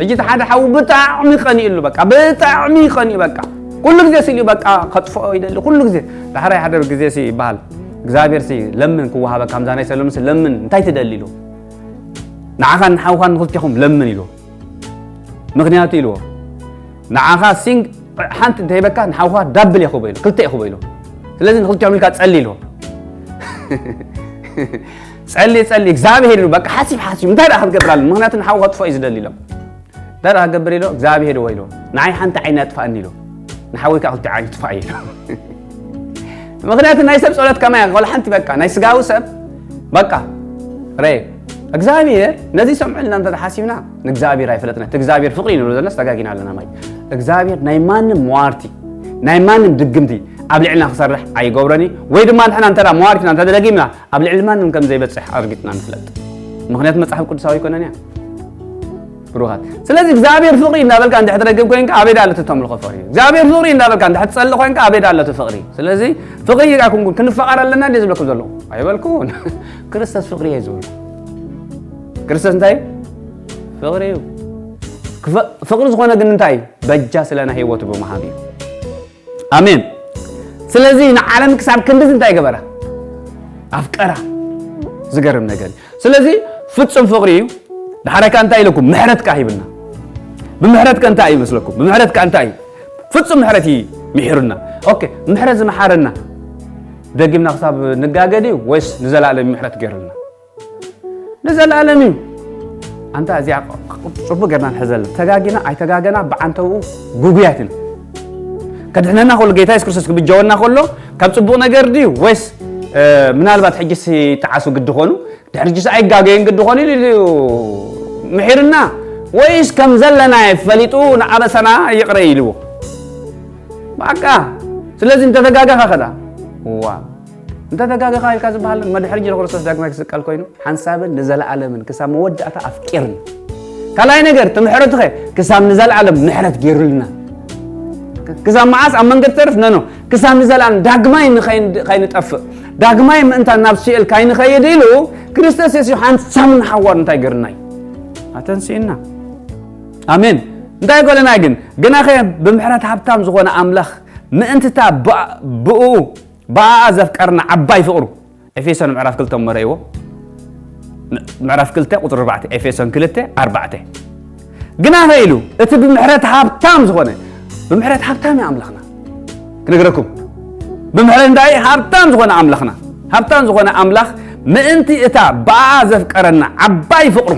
ሕጂ እቲ ሓደ ሓዉ ብጣዕሚ ቀኒእሉ፣ በቃ፣ ብጣዕሚ ቀኒኡ፣ በቃ። ኩሉ ግዜ ስኢሉ፣ በቃ፣ ከጥፍኦ ይደሊ፣ ኩሉ ግዜ። ዳሕራይ ሓደ ግዜ ሲ ይበሃል፣ እግዚኣብሔር ሲ ለምን ክወሃበካ፣ ከምዛ ናይ ሰሎሞን ሲ ለምን፣ እንታይ ትደሊ ኢሉ። ንዓኻን ንሓውኻን ንኽልቴኹም ለምን ኢሉ። ምኽንያቱ ኢልዎ፣ ንዓኻ ሲንግ-፣ ሓንቲ እንተሂበካ ንሓውኻ ዳብል እየ ክህቦ ኢሉ፣ ክልተ እየ ክህቦ ኢሉ። ስለዚ ንኽልቲኦም ኢልካ ጸሊ ኢልዎ። ጸሊ፣ ጸሊ፣ እግዚኣብሔር ኢሉ፣ በቃ ሓሲብ፣ ሓሲብ፣ እንታይ ደኣ ክትገብር ኣለኒ? ምኽንያቱ ንሓው ከጥፍኦ እዩ ዝደሊ ኢሎም። እታ እንታይ ደኣ ክገብር ኢሎ እግዚኣብሔር ወይ ኢሎ ንዓይ ሓንቲ ዓይኒ ኣጥፋእኒ ኢሎ ንሓወይ ከዓ ክልተ ዓይኒ ጥፋእ ኢሎ ምክንያቱ ናይ ሰብ ጸሎት ከማይ ወላ ሓንቲ በቃ ናይ ስጋዊ ሰብ በቃ ረ እግዚኣብሔር ነዚ ሰምዕልና እንተ ሓሲብና ንእግዚኣብሔር ኣይፈለጥና እቲ እግዚኣብሔር ፍቕሪ ንብሎ ዘለና ዝተጋጊና ኣለና ማለት እግዚኣብሔር ናይ ማንም ሟርቲ ናይ ማንም ድግምቲ ኣብ ልዕልና ክሰርሕ ኣይገብረን ወይ ድማ ንሕና እንተ ሟርትና እንተ ደጊምና ኣብ ልዕሊ ማንም ከም ዘይበጽሕ ኣርጊጽና ንፍለጥ ምክንያቱ መጽሓፍ ቅዱሳዊ ኣይኮነን እያ ብሩኻት ስለዚ እግዚኣብሔር ፍቕሪ እንዳበልካ እንድሕር ትረግም ኮይንካ ኣበይ ዳሎ ተምልኾ ፍቕሪ እግዚኣብሔር ፍቕሪ እንዳበልካ እንድሕር ትጸልእ ኮይንካ ኣበይ ዳሎ ፍቕሪ ስለዚ ፍቕሪ ይርኣኩም ክንፈቓር ኣለና እንዴ ዝብለኩም ዘለኹ ኣይበልኩን ክርስቶስ ፍቕሪ እየ ዝብሉ ክርስቶስ እንታይ ፍቕሪ እዩ ፍቕሪ ዝኾነ ግን እንታይ በጃ ስለና ህይወቱ ብምሃብ እዩ ኣሜን ስለዚ ንዓለም ክሳብ ክንድዚ እንታይ ገበራ ኣፍቀራ ዝገርም ነገር ስለዚ ፍጹም ፍቕሪ እዩ ዳሕራይ ከኣ እንታይ ኢለኩም ምሕረት ከኣ ሂብና ብምሕረት ከ እንታይ እዩ መስለኩም ብምሕረት ከ እንታይ እዩ ፍጹም ምሕረት እዩ ምሒሩና ኦኬ ምሕረት ዝመሓረና ደጊምና ክሳብ ንጋገድ እዩ ወይስ ንዘላለም ምሕረት ገይሩልና ንዘላለም እዩ ኣንታ እዚኣ ጽቡቅ ገርና ንሕዘል ተጋጊና ኣይተጋገና ብዓንተው ጉጉያት ኢና ከድሕነና ከሉ ጌታ የሱስ ክርስቶስ ክብጀወና ከሎ ካብ ጽቡቅ ነገር ድዩ ወይስ ምናልባት ሕጂስ ይጠዓሱ ግዲ ኾኑ ድሕሪ ሕጂስ ኣይጋገየን ግዲ ኾኑ ኢሉ ድዩ ምሒርና ወይስ ከም ዘለና ፈሊጡ ንኣበሰና ይቕረ ኢልዎ በቃ ስለዚ እንተተጋገኻ ከዳ ዋ እንተተጋገኻ ኢልካ ዝበሃል መድሕሪ ጅሮ ክርስቶስ ዳግማይ ክስቀል ኮይኑ ሓንሳብን ንዘለኣለምን ክሳብ መወዳእታ ኣፍቂርኒ ካልኣይ ነገር እቲ ምሕረትኸ ክሳብ ንዘለኣለም ምሕረት ገይሩልና ክሳብ መዓስ ኣብ መንገዲ ተርፍ ነኖ ክሳብ ንዘለኣለም ዳግማይ ከይንጠፍእ ዳግማይ ምእንታ ናብ ሲኦል ካይንኸይድ ኢሉ ክርስቶስ የሱ ሓንሳብ ንሓዋር እንታይ ገርና እዩ ኣተንስእና ኣሜን እንታይ ይኮለና ግን ግናኸ ብምሕረት ሃብታም ዝኾነ ኣምላኽ ምእንትታ ብኡ ብኣኣ ዘፍቀርና ዓባይ ፍቕሩ ኤፌሶን ምዕራፍ ክልተ መረእዎ ምዕራፍ ክልተ ቁፅሪ ኣርባዕተ ኤፌሶን ክልተ ኣርባዕተ ግና ኢሉ እቲ ብምሕረት ሃብታም ዝኾነ ብምሕረት ሃብታም እዩ ኣምላኽና ክነግረኩም ብምሕረት እንታይ ሃብታም ዝኾነ ኣምላኽና ሃብታም ዝኾነ ኣምላኽ ምእንቲ እታ ብኣ ዘፍቀረና ዓባይ ፍቕሩ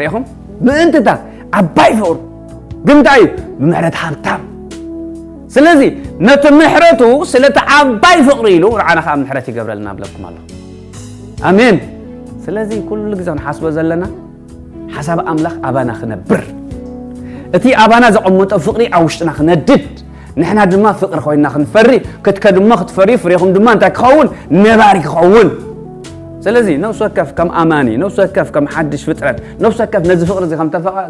ርኢኹም ምእንቲ እታ ዓባይ ፍቕሩ ግን እንታይ እዩ ብምሕረት ሃብታም ስለዚ ነቲ ምሕረቱ ስለቲ ዓባይ ፍቕሪ ኢሉ ንዓና ከዓ ምሕረት ይገብረልና ብለኩም ኣለኹ ኣሜን ስለዚ ኩሉ ግዜ ክንሓስቦ ዘለና ሓሳብ ኣምላኽ ኣባና ክነብር እቲ ኣባና ዘቐመጦ ፍቕሪ ኣብ ውሽጥና ክነድድ ንሕና ድማ ፍቕሪ ኮይንና ክንፈሪ ክትከ ድማ ክትፈሪ ፍሬኹም ድማ እንታይ ክኸውን ነባሪ ክኸውን ስለዚ ነፍሲ ወከፍ ከም ኣማኒ ነፍሲ ወከፍ ከም ሓድሽ ፍጥረት ነፍሲ ወከፍ ነዚ ፍቕሪ እዚ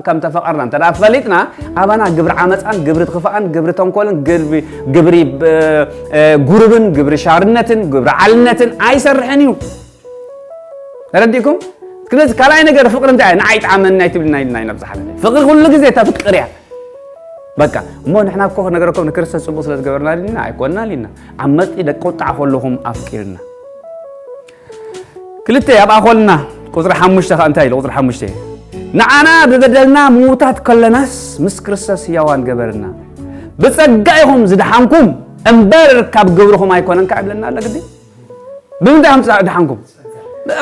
ከም ተፈቐርና እንተ ፈሊጥና ኣባና ግብሪ ዓመፃን ግብሪ ትኽፍኣን ግብሪ ተንኮልን ግብሪ ጉርብን ግብሪ ሻርነትን ግብሪ ዓልነትን ኣይሰርሕን እዩ ተረዲእኩም ስለዚ ካልኣይ ነገር ፍቅሪ እንታይ ንዓይ ጣዕመኒ ኣይትብልና ኢልና ኢና ብዝሓለፈ ፍቅሪ ኩሉ ግዜ እታ ፍቅር እያ በቃ እሞ ንሕና እኮ ክነገረኩም ንክርስቶስ ፅቡቅ ስለ ዝገበርና ልና ኣይኮንና ልና ዓመፅቲ ደቂ ቁጣዕ ከለኹም ኣፍቂርና ክልተ ኣብኣ ኮልና ቁፅሪ ሓሙሽተ ከዓ እንታይ ኢሉ ቁፅሪ ሓሙሽተ ንዓና ብበደልና ምዉታት ከለናስ ምስ ክርስቶስ ህያዋን ገበርና ብፀጋ ኢኹም ዝደሓንኩም እምበር ካብ ግብርኹም ኣይኮነን ከዓ ይብለና ኣሎ ግዲ ብምንታይ ከም ድሓንኩም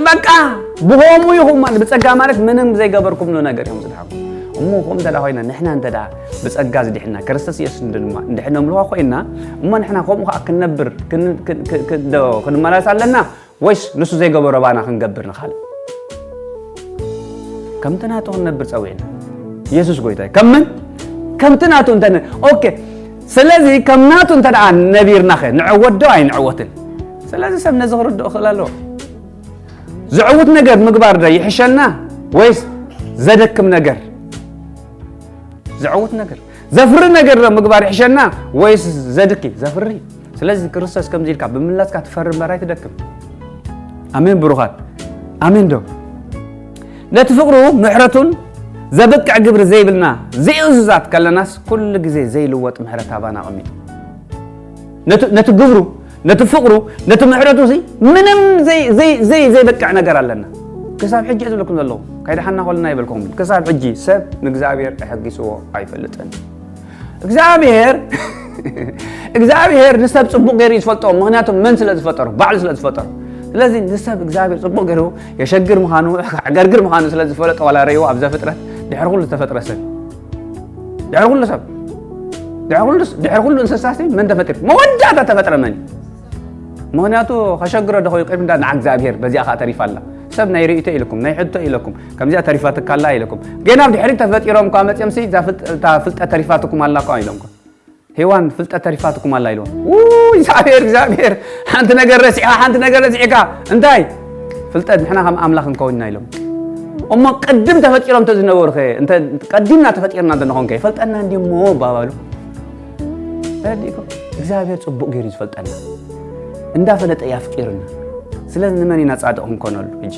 በቃ ብኸምኡ ኢኹም ማለት ብፀጋ ማለት ምንም ዘይገበርኩምሉ ነገር እዮም ዝድሓንኩም እሞ ከምኡ እንተ ኮይና ንሕና እንተ ብፀጋ ዝድሕና ክርስቶስ የሱስ ድማ እንድሕነ ምልዋ ኮይና እሞ ንሕና ከምኡ ከዓ ክንነብር ክንመላለስ ኣለና ወይስ ንሱ ዘይገበሮ ባና ክንገብር ንኻልእ ከምቲ ናቱ ክንነብር ፀዊዕና የሱስ ጎይታ ከምምን ከምቲ ናቱ እንተ ኦኬ ስለዚ ከም ናቱ እንተ ነቢርናኸ ንዕወት ዶ ኣይንዕወትን ስለዚ ሰብ ነዚ ክርድኦ ክእል ኣለዎ ዝዕውት ነገር ምግባር ዶ ይሕሸና ወይስ ዘደክም ነገር ዘዕውት ነገር ዘፍሪ ነገር ዶ ምግባር ይሕሸና ወይስ ዘድኪ ዘፍሪ ስለዚ ክርስቶስ ከምዚ ኢልካ ብምምላስካ ትፈሪ እምበር ኣይትደክም ኣሜን ብሩኻት ኣሜን ዶ ነቲ ፍቕሩ ምሕረቱን ዘብቅዕ ግብሪ ዘይብልና ዘይእዙዛት ከለናስ ኩሉ ግዜ ዘይልወጥ ምሕረት ኣባና ኣቐሚጡ ነቲ ግብሩ ነቲ ፍቕሩ ነቲ ምሕረቱ ምንም ዘይበቅዕ ነገር ኣለና ክሳብ ሕጂ ዝብለኩም ዘለኹ ካይድሓና ከልና ይበልኩም ክሳብ ሕጂ ሰብ ንእግዚኣብሔር ተሐጊስዎ ኣይፈልጥን እግዚኣብሔር እግዚኣብሔር ንሰብ ፅቡቅ ገይሩ ዝፈልጦ ምክንያቱ መን ስለ ዝፈጠሩ ባዕሉ ስለ ዝፈጠሩ ስለዚ ንሰብ እግዚኣብሔር ፅቡቅ ገይሩ የሸግር ምዃኑ ዕገርግር ምዃኑ ስለ ዝፈለጦ ዋላ ረይዎ ኣብ ዘፍጥረት ድሕሪ ኩሉ ዝተፈጥረ ሰብ ድሕሪ ኩሉ ሰብ ድሕሪ ኩሉ ድሕሪ ኩሉ እንስሳሲ መን ተፈጢሩ? መወዳእታ ተፈጥረ መን እዩ? ምክንያቱ ከሸግሮ ዶ ኮይኑ ቅድሚ እንዳ ንዓ እግዚኣብሔር በዚኣ ከዓ ተሪፋ ኣላ። ሰብ ናይ ርእይቶ ኢልኩም ናይ ሕቶ ኢለኩም ከምዚኣ ተሪፋትካ ኣላ ኢለኩም ገና ኣብ ድሕሪት ተፈጢሮም እኳ መፅኦም ሲ እዛ ፍልጠ- እታ ፍልጠት ተሪፋትኩም ኣላ እኳ ኢሎም እኳ ሄዋን ፍልጠት ተሪፋትኩም ኣላ ኢልዎም ውይ እግዚኣብሔር እግዚኣብሔር ሓንቲ ነገር ረሲዕካ ሓንቲ ነገር ረሲዕካ እንታይ ፍልጠት ንሕና ከም ኣምላኽ እንከውን ኢና ኢሎም እሞ ቅድም ተፈጢሮም ተዝነበሩ ኸ እንተ ቀዲምና ተፈጢርና እንተንኾን ከ ይፈልጠና እንዲ እሞ ባባሉ ተረዲእኩም እግዚኣብሔር ፅቡቅ ገይሩ ዝፈልጠና እንዳፈለጠ ያፍቂርና ስለዚ ንመን ኢና ፃድቕ ክንኮነሉ ሕጂ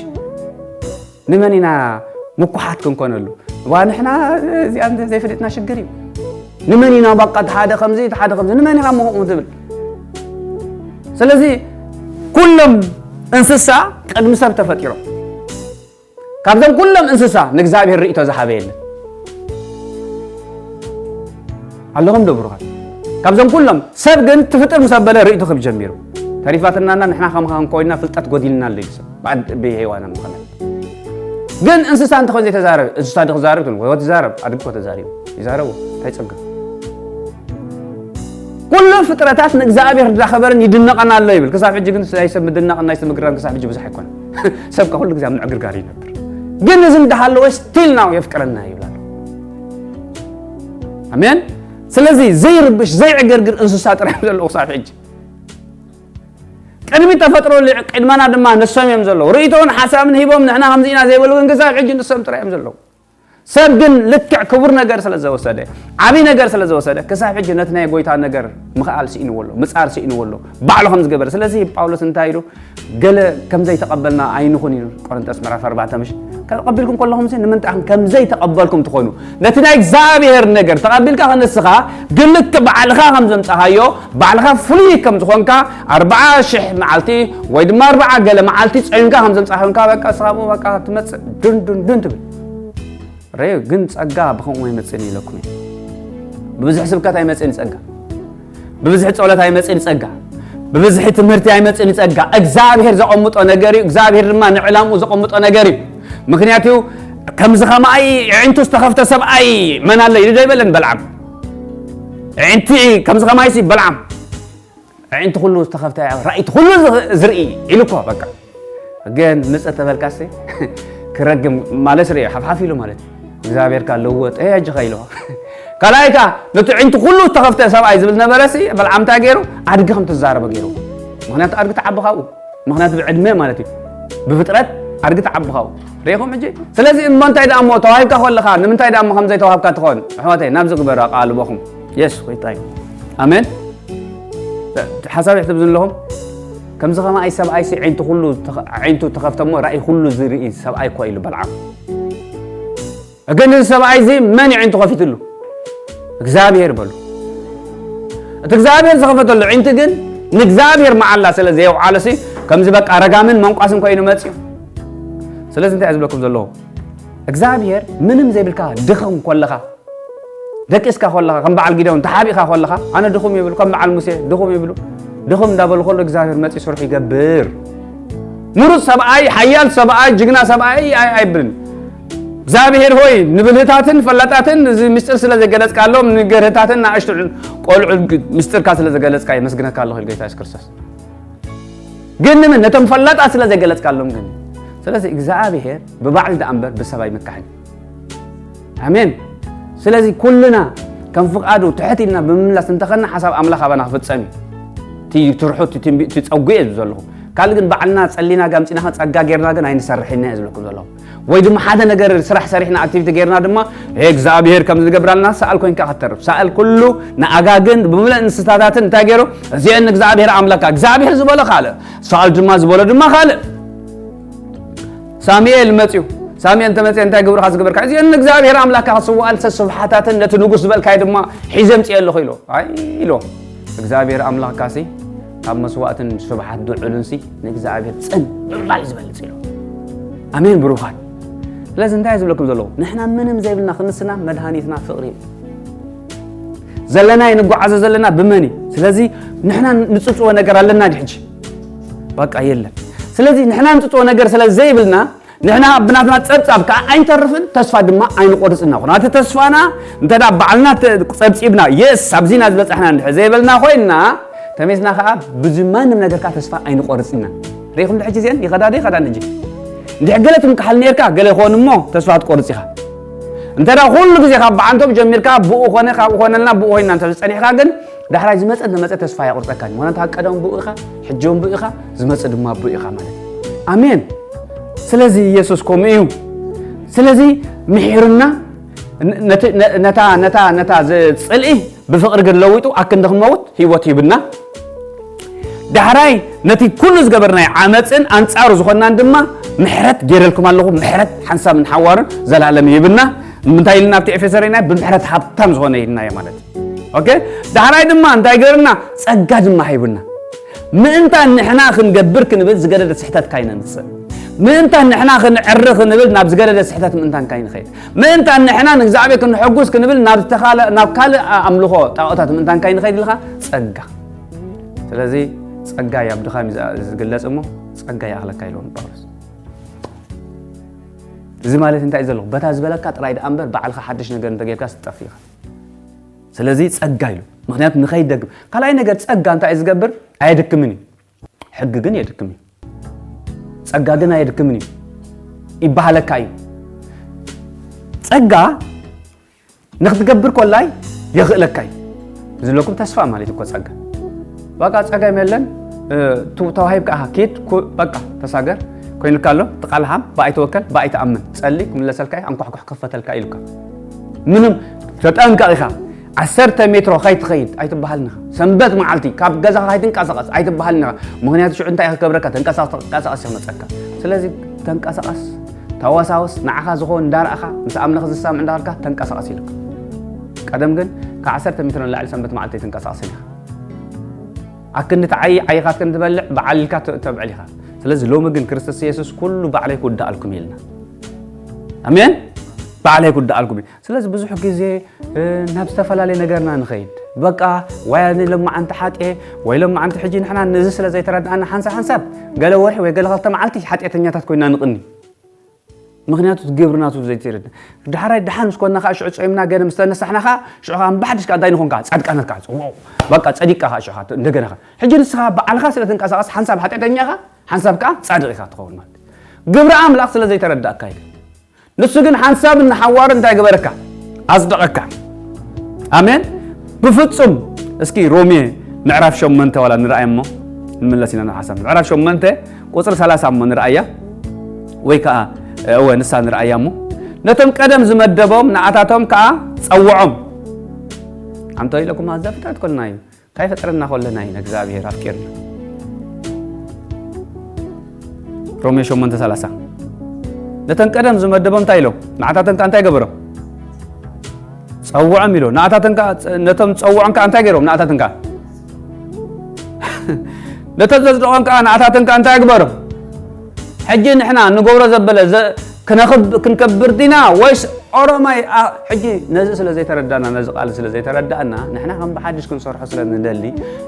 ንመን ኢና ምኩሓት ክንኮነሉ ዋ ንሕና እዚኣ ዘይፈለጥና ሽግር እዩ ንመን ኢና ባቃ ሓደ ከምዚ ሓደ ከምዚ ንመን ኢኻ ምኹም ትብል ስለዚ ኩሎም እንስሳ ቅድሚ ሰብ ተፈጢሮም ካብዞም ኩሎም እንስሳ ንእግዚኣብሔር ርእቶ ዝሃበ የለን ኣለኹም ዶ ብሩኻት ካብዞም ኩሎም ሰብ ግን ትፍጥር ምስ ኣበለ ርእቱ ክብ ጀሚሩ ተሪፋትናና ንሕና ከምኻ ክንኮይና ፍልጠት ጎዲልና ኣሎ ይሰብ ብሄዋና ምኸነ ግን እንስሳ እንተኾን ዘይተዛረበ እንስሳ ዶ ክዛረብ ትብል ወይ ትዛረብ ኣድግ ኮ ተዛሪቡ ይዛረቡ እንታይ ጸገም ኩሉ ፍጥረታት ንእግዚኣብሔር እንዳኸበርን ይድነቐን ኣሎ ይብል ክሳብ ሕጂ ግን ናይ ሰብ ምድናቕን ናይ ሰብ ምግርራን ክሳብ ሕጂ ብዙሕ ኣይኮነ ሰብ ከኩሉ ግዜ ኣብ ምዕግርጋር ይነብር ግን እዚ እንዳሃለወ ስቲል ናው የፍቅረና ይብል ኣሎ ኣሜን ስለዚ ዘይርብሽ ዘይዕገርግር እንስሳ ጥራሕ ዘለዉ ክሳብ ሕጂ ቅድሚ ተፈጥሮ ቅድመና ድማ ንሶም እዮም ዘለዉ ርእይቶን ሓሳብን ሂቦም ንሕና ከምዚ ኢና ዘይበሉ ግን ክሳብ ሕጂ ንሶም ጥራሕ እዮም ዘለዉ ሰብ ግን ልክዕ ክቡር ነገር ስለ ዘወሰደ ዓብይ ነገር ስለ ዘወሰደ ክሳብ ሕጂ ነቲ ናይ ጎይታ ነገር ምኽኣል ስኢንዎ ኣሎ ምፃር ስኢንዎ ኣሎ ባዕሉ ከም ዝገበረ ስለዚ ጳውሎስ እንታይ ኢሉ ገለ ከም ዘይተቐበልና ኣይንኹን ኢሉ ቆረንቶስ ምዕራፍ ኣርባዕተ ምሽ ተቐቢልኩም ከለኹም ሲ ንምንታይ ከም ዘይተቐበልኩም ትኾኑ ነቲ ናይ እግዚኣብሔር ነገር ተቐቢልካ ከነስኻ ግን ልክ ባዕልኻ ከም ዘምጻኻዮ ባዕልኻ ፍሉይ ከም ዝኾንካ ኣርባዓ ሽሕ መዓልቲ ወይ ድማ ኣርባዓ ገለ መዓልቲ ጸዩንካ ከም ዘምጻኻዮንካ በቃ ስኻቡ በቃ ትመጽእ ዱን ዱን ዱን ትብል ረዩ ግን ጸጋ ብኸምኡ ኣይመጽእን ኢለኩም ብብዝሒ ስብከት ኣይመጽእን ጸጋ ብብዝሒ ጸሎት ኣይመጽእን ጸጋ ብብዝሒ ትምህርቲ ኣይመጽእን ጸጋ እግዚኣብሔር ዘቐምጦ ነገር እዩ እግዚኣብሔር ድማ ንዕላምኡ ዘቐምጦ ነገር እዩ ምክንያቱ ከምዚ ከማይ ዕንቱ ዝተኸፍተ ሰብኣይ መን ኣሎ ኢሉ ዶ ይበለን በልዓም ዕንቲ ከምዚ ከማይሲ በልዓም ኣዒንቲ ኩሉ ዝተኸፍተ ራእይቲ ኩሉ ዝርኢ ኢሉ እኮ በቃ ግን ምጽእ ተበልካሲ ክረግም ማለት ርኢ ሓፍሓፍ ኢሉ ማለት እግዚኣብሔር ካ ለወጥ እ ኣጅኻ ኢልዋ ካልኣይ ካ ነቲ ዒንቲ ኩሉ ዝተኸፍተ ሰብኣይ ዝብል ነበረሲ በልዓምታ ገይሩ ኣድጊ ከም ትዛረበ ገይሩ ምክንያቱ ኣድጊ ተዓቢ ካብኡ ምክንያቱ ብዕድመ ማለት እዩ ብፍጥረት ኣድጊ ተዓቢ ካብኡ ሪኢኹም ሕጂ ስለዚ እሞ እንታይ ደኣ እሞ ተዋሂብካ ከለኻ ንምንታይ ደኣ እሞ ከም ዘይተዋህብካ ትኾን ኣሕዋተይ ናብዚ ግበሩ ኣቃልቦኹም የስ ጎይታ እዩ ኣሜን ሓሳብ ይሕትብ ዘለኹም ከምዚ ከማይ ሰብኣይ ሲ ዒንቱ ኩሉ ዒንቱ ተኸፍተ እሞ ራእይ ኩሉ ዝርኢ ሰብኣይ እኮ ኢሉ በልዓም ግን እዚ ሰብኣይ እዚ መን ዒንቱ ከፊትሉ እግዚኣብሔር በሉ እቲ እግዚኣብሔር ዝኸፈተሉ ዒንቲ ግን ንእግዚኣብሔር መዓላ ስለ ዘየውዓለሲ ከምዚ በቃ ረጋምን መንቋስን ኮይኑ መፅዩ ስለዚ እንታይ ዝብለኩም ዘለኹ እግዚኣብሔር ምንም ዘይብልካ ድኽም ኮለኻ ደቂስካ ኮለኻ ከም በዓል ጊደውን ተሓቢእካ ኮለኻ ኣነ ድኹም ይብል ከም በዓል ሙሴ ድኹም ይብሉ ድኹም እንዳበሉ ከሎ እግዚኣብሔር መፂ ስርሑ ይገብር ምሩፅ ሰብኣይ ሓያል ሰብኣይ ጅግና ሰብኣይ ኣይብልን እግዚኣብሔር ሆይ ንብልህታትን ፈላጣትን እዚ ምስጢር ስለ ዘገለፅካሎም ንገርህታትን ንኣሽቱ ቆልዑ ምስጢርካ ስለ ዘገለፅካ የመስግነካ ኣለኹ ጌታ የሱስ ክርስቶስ ግን ንምን ነቶም ፈላጣት ስለ ዘገለፅካሎም ግን ስለዚ እግዚኣብሔር ብባዕሉ ደኣ እምበር ብሰብ ኣይምካሕን ኣሜን ስለዚ ኩልና ከም ፍቓዱ ትሕት ኢልና ብምምላስ እንተኸና ሓሳብ ኣምላኽ ኣባና ክፍፀም እዩ ትርሑ ትፀጉ እየ ዘለኹ ካልእ ግን ባዕልና ፀሊና ጋምፂና ኸ ፀጋ ጌርና ግን ኣይንሰርሕና እየ ዝብለኩም ዘለኹ ወይ ድማ ሓደ ነገር ስራሕ ሰሪሕና ኣክቲቪቲ ጌርና ድማ እግዚኣብሔር ከም ዝገብራልና ሰኣል ኮንካ ከተርፍ ሰኣል ኩሉ ንኣጋግን ብምልእ እንስሳታትን እንታይ ገይሩ እዚአን እግዚኣብሔር ኣምላካ እግዚኣብሔር ዝበሎ ካልእ ሰኣል ድማ ዝበሎ ድማ ካልእ ሳሙኤል መፅዩ ሳሙኤል እንተመፅአ እንታይ ግብርካ ዝግበርካ እዚአን እግዚኣብሔር ኣምላካ ክስዋኣል ሰስብሓታትን ነቲ ንጉስ ዝበልካይ ድማ ሒዘ ምፅእ ኣለኹ ኢሎ ኣይ ኢሎ እግዚኣብሔር ኣምላኽካሲ ካብ መስዋእትን ስብሓት ድዑልን ሲ ንእግዚኣብሔር ጽን ምባል ዝበልጽ ኢሉ ኣሜን ብሩኻት ስለዚ እንታይ ዝብለኩም ዘለኹ ንሕና ምንም ዘይብልና ክንስና መድሃኒትና ፍቕሪ እዩ ዘለናይ ንጓዓዞ ዘለና ብመን እዩ ስለዚ ንሕና ንጽጽዎ ነገር ኣለና ድሕጂ በቃ የለን ስለዚ ንሕና ንጽጽዎ ነገር ስለ ዘይብልና ንሕና ብናትና ጸብጻብ ከዓ ኣይንተርፍን፣ ተስፋ ድማ ኣይንቆርጽን ኢና። እቲ ተስፋና እንተ ደኣ ባዕልና ተ-፣ ጸብጺብና፣ የስ፣ ኣብዚና ዝበጻሕና እንድሕር ዘይበልና ኮይንና፣ ተሜስና ከዓ ብዚ ማንም ነገር ከዓ ተስፋ ኣይንቆርጽን ኢና። ርኢኹም ድሕጂ እዚአን ይኸዳ ዶ ይኸዳን ሕጂ? እንድሕር ገለ ትምክሓል ነርካ፣ ገለ ይኸውን እሞ ተስፋ ትቆርጽ ኢኻ። እንተ ደኣ ኩሉ ግዜ ካብ በዓንቶም ጀሚርካ ብኡ ኾነ፣ ካብኡ ኾነልና፣ ብኡ ኮይንና እንተ ዝጸኒሕካ ግን፣ ዳሕራይ ዝመጸ እንተመጸ ተስፋ የቑርጸካን እዩ። ምኽንያቱ ካብ ቀደም ብኡ ኢኻ፣ ሕጂ እውን ብኡ ኢኻ፣ ዝመጽእ ድማ ብኡ ኢኻ ማለት እዩ። ኣሜን። ስለዚ ኢየሱስ ከምኡ እዩ። ስለዚ ምሒርና፣ ነ-፣ ነቲ፣ ነ-፣ ነታ፣ ነታ፣ ነታ ዝ-፣ ጽልኢ ብፍቕሪ ግን ለዊጡ ኣክንዲ ክንመውት ህይወት ሂብና። ዳሕራይ ነቲ ኩሉ ዝገበርናዮ ዓመጽን ኣንጻሩ ዝኾንናን ድማ ምሕረት ገይረልኩም ኣለኹ፣ ምሕረት ሓንሳብ ንሓዋሩን ዘላለም ይህብና። እንታይ ኢልና ኣብቲ ኤፌሶ ርኢና? ብምሕረት ሃብታም ዝኾነ ኢልናዮ ማለት እዩ። ኦኬ? ዳሕራይ ድማ እንታይ ገርና? ጸጋ ድማ ሂብና። ምእንታን ንሕና ክንገብር ክንብል ዝገደደ ስሕተት ካይነምጽእ። ምእንታን ንሕና ክንዕሪ ክንብል ናብ ዝገደደ ስሕተት ምእንታን ካይንኸይድ። ምእንታን ንሕና ንእግዚኣብሔር ክንሕጉስ ክንብል ናብ ዝተኻለ-፣ ናብ ካልእ ኣምልኾ ጣዖታት ምእንታን ካይንኸይድ ኢልካ ጸጋ። ስለዚ ጸጋ እዩ ኣብ ድኻም እዩ ዝግለጽ እሞ ጸጋ ይኣኽለካ ኢልዎም ጳውሎስ። እዚ ማለት እንታይ እዩ ዘለኹ? በታ ዝበለካ ጥራይ ደኣ እምበር ባዕልኻ ሓድሽ ነገር እንተጌርካ ትጠፍእ ኢኻ። ስለዚ ጸጋ ኢሉ። ምኽንያቱ ንኸይደግም። ካልኣይ ነገር ጸጋ እንታይ እዩ ዝገብር? ኣየድክምን እዩ። ሕጊ ግን የድክም እዩ። ጸጋ ግን ኣየድክምን እዩ። ይበሃለካ እዩ። ጸጋ ንኽትገብር ኮላይ የኽእለካ እዩ። ዝብለኩም ተስፋ ማለት እኮ ጸጋ። በቃ ጸጋ የለን፣ እ፣ ቱ-፣ ተዋሂብካ ኢኻ። ኪድ፣ ኩ-፣ በቃ ተሳገር፣ ኮይኑካ ኣሎ፣ ትቃልሃም፣ ብኣይ ተወከል፣ ብኣይ ተኣምን። ጸሊ፣ ክምለሰልካ እዩ፣ ኣንኳሕኳሕ፣ ክኸፈተልካ እዩ ኢሉካ። ምንም ተጠንቀቕ ኢኻ። ዓሰርተ ሜትሮ ከይትኸይድ ኣይትበሃልን ኢኻ። ሰንበት መዓልቲ ካብ ገዛኻ ከይትንቀሳቐስ ኣይትበሃልን ኢኻ። ምኽንያቱ ሽዑ እንታይ ክገብረካ? ተንቀሳቐስ፣ ተንቀሳቐስ ይመጸካ። ስለዚ ተንቀሳቐስ፣ ተወሳወስ፣ ንዓኻ ዝኾን እንዳረኣኻ፣ ምስ ኣምላኽ ዝሳምዕ እንዳበልካ ተንቀሳቐስ ኢሉካ። ቀደም ግን ካብ ዓሰርተ ሜትሮ ንላዕሊ ሰንበት መዓልቲ ኣይትንቀሳቐስን ኢኻ። ኣክንዲ ትዓዪ፣ ዓይኻትክን ትበልዕ፣ በዓል ኢልካ ተ-፣ ተብዕል ኢኻ። ስለዚ ሎሚ ግን ክርስቶስ የሱስ ኩሉ ባዕለይ ክውድኣልኩም ኢልና። ኣሜን። ባዕለይ ክውድኣልኩም እዩ። ስለዚ ብዙሕ ግዜ፣ እ፣ ናብ ዝተፈላለየ ነገርና ንኸይድ። በቃ፣ ወይ ኣነ ሎማዓንቲ ሓጥየ፣ ወይ ሎማዓንቲ ሕጂ ንሕና ነዚ ስለ ዘይተረድኣና ሓንሳብ ሓንሳብ ገለ ወርሒ ወይ ገለ ክልተ መዓልቲ ሓጢኣተኛታት ኮይና ንቕኒ። ምኽንያቱ እቲ ግብሪ ናቱ ዘይትረድእ። ዳሕራይ ደሓን ምስ ኮንና ኸዓ ሽዑ ጾይምና ገለ ምስ ተነሳሕና ኸዓ ሽዑ ኸዓ እምበሓድሽ ከኣ እንታይ ንኾን ከኣ ጻድቃናት ከኣ ጽውው። በቃ ጸዲቅካ ኸኣ ሽዑ ኸዓ እንደገና ኸዓ። ሕጂ ንስኻ ባዕልኻ ስለ ትንቀሳቐስ ሓንሳብ ሓጢኣተኛ ኢኻ፣ ሓንሳብ ከኣ ጻድቕ ኢኻ ትኸውን ማለት እዩ። ግብሪ ኣምላኽ ስለ ዘይተረዳእካ ኢኻ። ንሱ ግን ሓንሳብ ንሓዋሩ እንታይ ገበረካ? ኣጽደቐካ። ኣሜን። ብፍጹም እስኪ ሮሜ ምዕራፍ ሸሞንተ ዋላ ንርኣይ እሞ ንምለስ ኢና ናብ ሓሳብ። ምዕራፍ ሸሞንተ ቁጽሪ ሰላሳ እሞ ንርኣያ፣ ወይ ከኣ፣ እወ፣ ንሳ ንርኣያ እሞ፣ ነቶም ቀደም ዝመደቦም ንኣታቶም ከኣ ጸውዖም። ኣንተ ኢለኩም ዘፍጥረት ኮልና እዩ። ካይፈጠረና ከለና ኢና እግዚኣብሔር ኣፍቂርና። ሮሜ ሸሞንተ ሰላሳ። ነተን ቀደም ዝመደቦም እንታይ ኢሎም? ንዓታተን ከኣ እንታይ ገበሮም? ጸውዖም ኢሎ። ንኣታተን ከኣ፣ ነቶም ጸውዖም ከኣ እንታይ ገይሮም? ንኣታተን ከኣ። ነቶም ዘጽደቖም ከኣ ንኣታተን ከኣ እንታይ ግበሮም? ሕጂ ንሕና ንገብሮ ዘበለ ዘ-፣ ክነኽብ-፣ ክንከብር ዲና ወይስ ኦሮማይ? ኣ-፣ ሕጂ ነዚ ስለ ዘይተረዳእና፣ ነዚ ቃል ስለ ዘይተረዳእና፣ ንሕና ከም ብሓድሽ ክንሰርሖ ስለ ንደሊ፣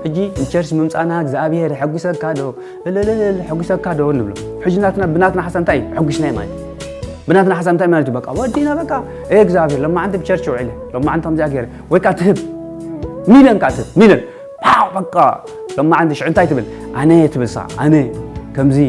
ሕጂ ንቸርች ምምጻእና እግዚኣብሔር የሐጉሰካ ዶ? እልልልል፣ የሐጉሰካ ዶ ንብሎ። ሕጂ ናትና፣ ብናትና ሓሳብ እንታይ እዩ? የሐጉስና እዩ ማለት እዩ። ብናትና ሓሳብ እንታይ ማለት እዩ? በቃ ወዲና በቃ፣ ኤ እግዚኣብሔር፣ ሎማዓንቲ ብቸርች ውዒለ፣ ሎማዓንቲ ከምዚኣ ገይረ፣ ወይ ከኣ ትህብ፣ ሚልዮን ከኣ ትህብ፣ ሚልዮን። ፓው፣ በቃ፣ ሎማዓንቲ ሽዑ እንታይ ትብል? ኣነ ትብል ንሳ፣ ኣነ ከምዚ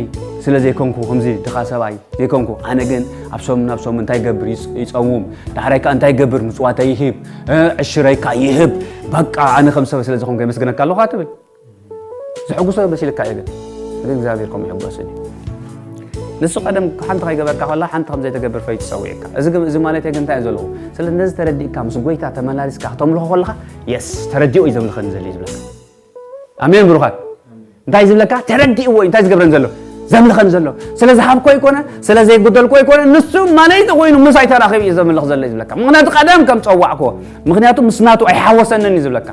ስለ ዘይኮንኩ፣ ከምዚ ድኻ ሰብኣይ ዘይኮንኩ፣ ኣነ ግን ኣብ ሰሙን፣ ኣብ ሰሙን እንታይ ይገብር? ይጽ-፣ ይጸውም። ዳሕራይ ከኣ እንታይ ይገብር? ምጽዋተይ ይህብ፣ እ፣ ዕሽረይ ከኣ ይህብ። በቃ፣ ኣነ ከም ሰብ ስለ ዝኾንኩ የመስግነካ ኣለኹ ትብል። ዘሐጉሶ መሲልካ እዩ ግን፣ ግን እግዚኣብሔር ከምኡ ይሕጎስ እዩ። ንሱ ቀደም ሓንቲ ከይገበርካ ከላ ሓንቲ ከም ዘይተገብር ፈሊጡ ጸዊዕካ። እዚ ግን፣ እዚ ማለት ግን እንታይ እዩ ዘለዎ? ስለ ነዚ ተረዲእካ ምስ ጎይታ ተመላሊስካ ከተምልኾ ከለኻ፣ የስ፣ ተረዲኡ እዩ ዘምልኸኒ ዘሎ እዩ ዝብለካ። ኣሜን ብሩኻት። እንታይ ዝብለካ? ተረዲእዎ እዩ እንታይ ዝገብረን ዘሎ? ዘምልኸን ዘሎ። ስለ ዝሃብኮ ኣይኮነ፣ ስለ ዘይጉደልኮ ኣይኮነ፣ ንሱ ማለይቲ ኮይኑ ምሳይ ተራኺቡ እዩ ዘምልኽ ዘሎ እዩ ዝብለካ። ምኽንያቱ ቀደም ከም ጸዋዕክዎ፣ ምኽንያቱ ምስ ናቱ ኣይሓወሰንን እዩ ዝብለካ።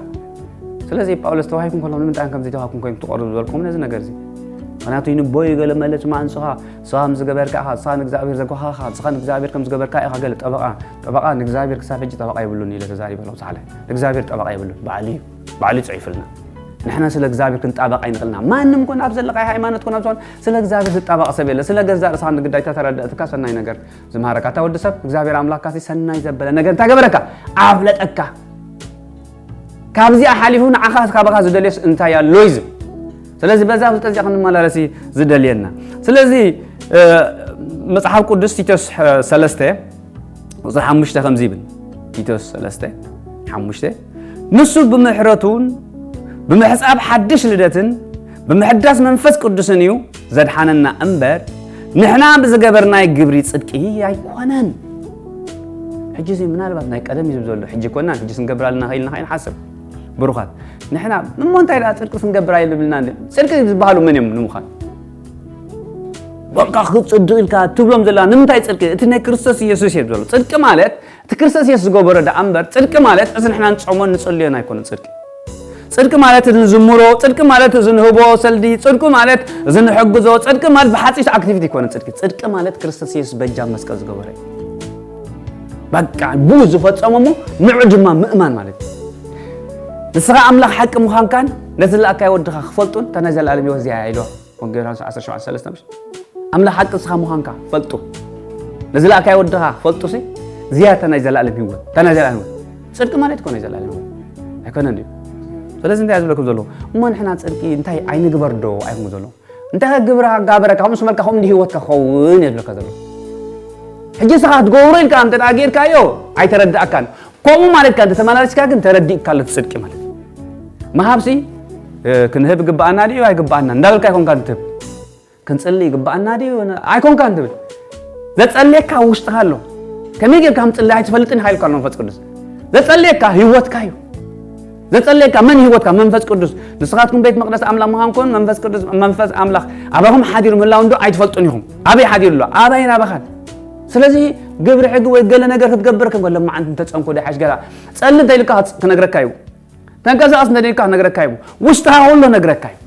ስለዚ ጳውሎስ ተዋሂብኩም ከለኹም ንምንታይ ከም ዘይተዋሂብኩም ኮይንኩም ትቐርቡ ዝበልኩም ነዚ ነገር እዚ። ምኽንያቱ ይንቦ እዩ ገለ መለ ጽማ ኣንጽኻ፣ ንስኻ ከም ዝገበርካ ኢኻ፣ ንስኻ ንእግዚኣብሔር ዘጓኻኻ፣ ንስኻ ንእግዚኣብሔር ከም ዝገበርካ ኢኻ ገለ ጠበቓ፣ ጠበቓ ንእግዚኣብሔር ክሳብ ሕጂ ጠበቓ የብሉን ኢለ ተዛሪበ ኣለኹ ሳሕለ። ንእግዚኣብሔር ጠበቓ የብሉን፣ ባዕሉ እዩ፣ ባዕሉ እዩ ጽሒፉልና። ንሕና ስለ እግዚኣብሔር ክንጣበቕ ኣይንኽእልና። ማንም ኮን ኣብ ዘለኻ ሃይማኖት ኮን ኣብ ዝኾን ስለ እግዚኣብሔር ዝጣበቕ ሰብ የለ። ስለ ገዛእ ርእስኻ ንግዳይ ተተረድእትካ ሰናይ ነገር ዝምሃረካ። እታ ወዲ ሰብ እግዚኣብሔር ኣምላኽካ ሲ ሰናይ ዘበለ ነገር እንታይ ገበረካ? ኣፍለጠካ። ካብዚኣ ሓሊፉ ንዓኻ ካባኻ ዝደልዮስ እንታይ ኣሎ እዩ ዝብል። ስለዚ በዛ ፍልጠት እዚኣ ክንመላለስ እዩ ዝደልየና። ስለዚ እ፣ መጽሓፍ ቅዱስ ቲቶስ ሐ- ሰለስተ ቁጽሪ ሓሙሽተ ከምዚ ይብል። ቲቶስ ሰለስተ ሓሙሽተ ንሱ ብምሕረቱን ብምሕጻብ ሓድሽ ልደትን ብምሕዳስ መንፈስ ቅዱስን እዩ ዘድሓነና እምበር ንሕና ብዝገበርናይ ግብሪ ጽድቂ ኣይኮነን። ሕጂ እዚ ምናልባት ናይ ቀደም እዩ ዝብል ዘሎ ሕጂ ኮና ሕጂ ስንገብር ኣለና ከኢልና ከይንሓስብ ብሩኻት ንሕና እሞ እንታይ ደኣ ጽድቂ ስንገብር ኣይልብልና እንደ ጽድቂ ዝበሃሉ መን እዮም ንምዃን በቃ ክጽድቕ ኢልካ ትብሎም ዘላ ንምንታይ ጽድቂ እቲ ናይ ክርስቶስ ኢየሱስ እዩ ዘሎ ጽድቂ ማለት እቲ ክርስቶስ ኢየሱስ ዝገበሮ ደኣ እምበር ጽድቂ ማለት እዚ ንሕና ንጾሞን ንጽልዮን ኣይኮነ ጽድቂ ጽድቂ ማለት እዚ ንዝምሮ ጽድቂ ማለት እዚ ንህቦ ሰልዲ ጽድቂ ማለት እዚ ንሕግዞ ጽድቂ ማለት ብሓጺሽ ኣክቲቪቲ ይኮነ ጽድቂ ጽድቂ ማለት ክርስቶስ ኢየሱስ በጃ መስቀል ዝገበረ እዩ በቃ ብኡ ዝፈጸሞ እሞ ንዑ ድማ ምእማን ማለት እዩ ንስኻ ኣምላኽ ሓቂ ምዃንካን ነቲ ዝለኣካይ ወድኻ ክፈልጡን እታ ናይ ዘለኣለም ህይወት እዚኣ ኢልዋ ወንጌል ዮሃንስ ዓሰርተ ሸውዓተ ሰለስተ ምሽ ኣምላኽ ሓቂ ንስኻ ምዃንካ ፈልጡ ነዚ ለኣካይ ወድኻ ፈልጡ ሲ እዚኣ እታ ናይ ዘለኣለም ህይወት እታ ናይ ዘለኣለም ህይወት ጽድቂ ማለት እኮ ናይ ዘለኣለም ህይወት ኣይኮነን ድዩ ስለዚ እንታይ ዝብለኩም ዘለኹ እሞ ንሕና ጽድቂ እንታይ ኣይንግበር ዶ ኣይኩም ዘሎ እንታይ ግብርካ ጋበረ ካብኡ ስመልካ ከምኡ ህይወትካ ክኸውን እየ ዝብለካ ዘሎ ሕጂ ስኻ ትገብሮ ኢልካ እንተ ጌርካዮ ኣይተረዳእካን ከምኡ ማለትካ እንተተመላለስካ ግን ተረዲእካ ኣሎ ጽድቂ ማለት ምሃብሲ ክንህብ ግባኣና ድዩ ኣይግባኣና እንዳበልካ ይኮንካ ትህብ ክንጽሊ ይግባኣና ድዩ ኣይኮንካን ትብል ዘጸልየካ ውሽጥኻ ኣሎ ከመይ ጌርካ ምጽሊ ኣይትፈልጥን ሓይልካ ኣሎ መንፈስ ቅዱስ ዘጸልየካ ህይወትካ እዩ ዘጸልየካ መን ህይወትካ መንፈስ ቅዱስ ንስኻትኩም ቤት መቅደስ ኣምላኽ ምዃንኩም መንፈስ ቅዱስ መንፈስ ኣምላኽ ኣባኹም ሓዲሩ ምህላው እንዶ ኣይትፈልጡን ኢኹም ኣበይ ሓዲሩ ኣሎ ኣበይን ኣባኻን ስለዚ ግብሪ ሕጊ ወይ ገለ ነገር ክትገብር ከም ገለ መዓንቲ እንተጸምኩ ዶ ሓሽ ገላ ጸሊ እንተ ኢልካ ክነግረካ እዩ ተንቀሳቀስ እንተ ኢልካ ክነግረካ እዩ ውሽጥኻ ኩሎ ነግረካ እዩ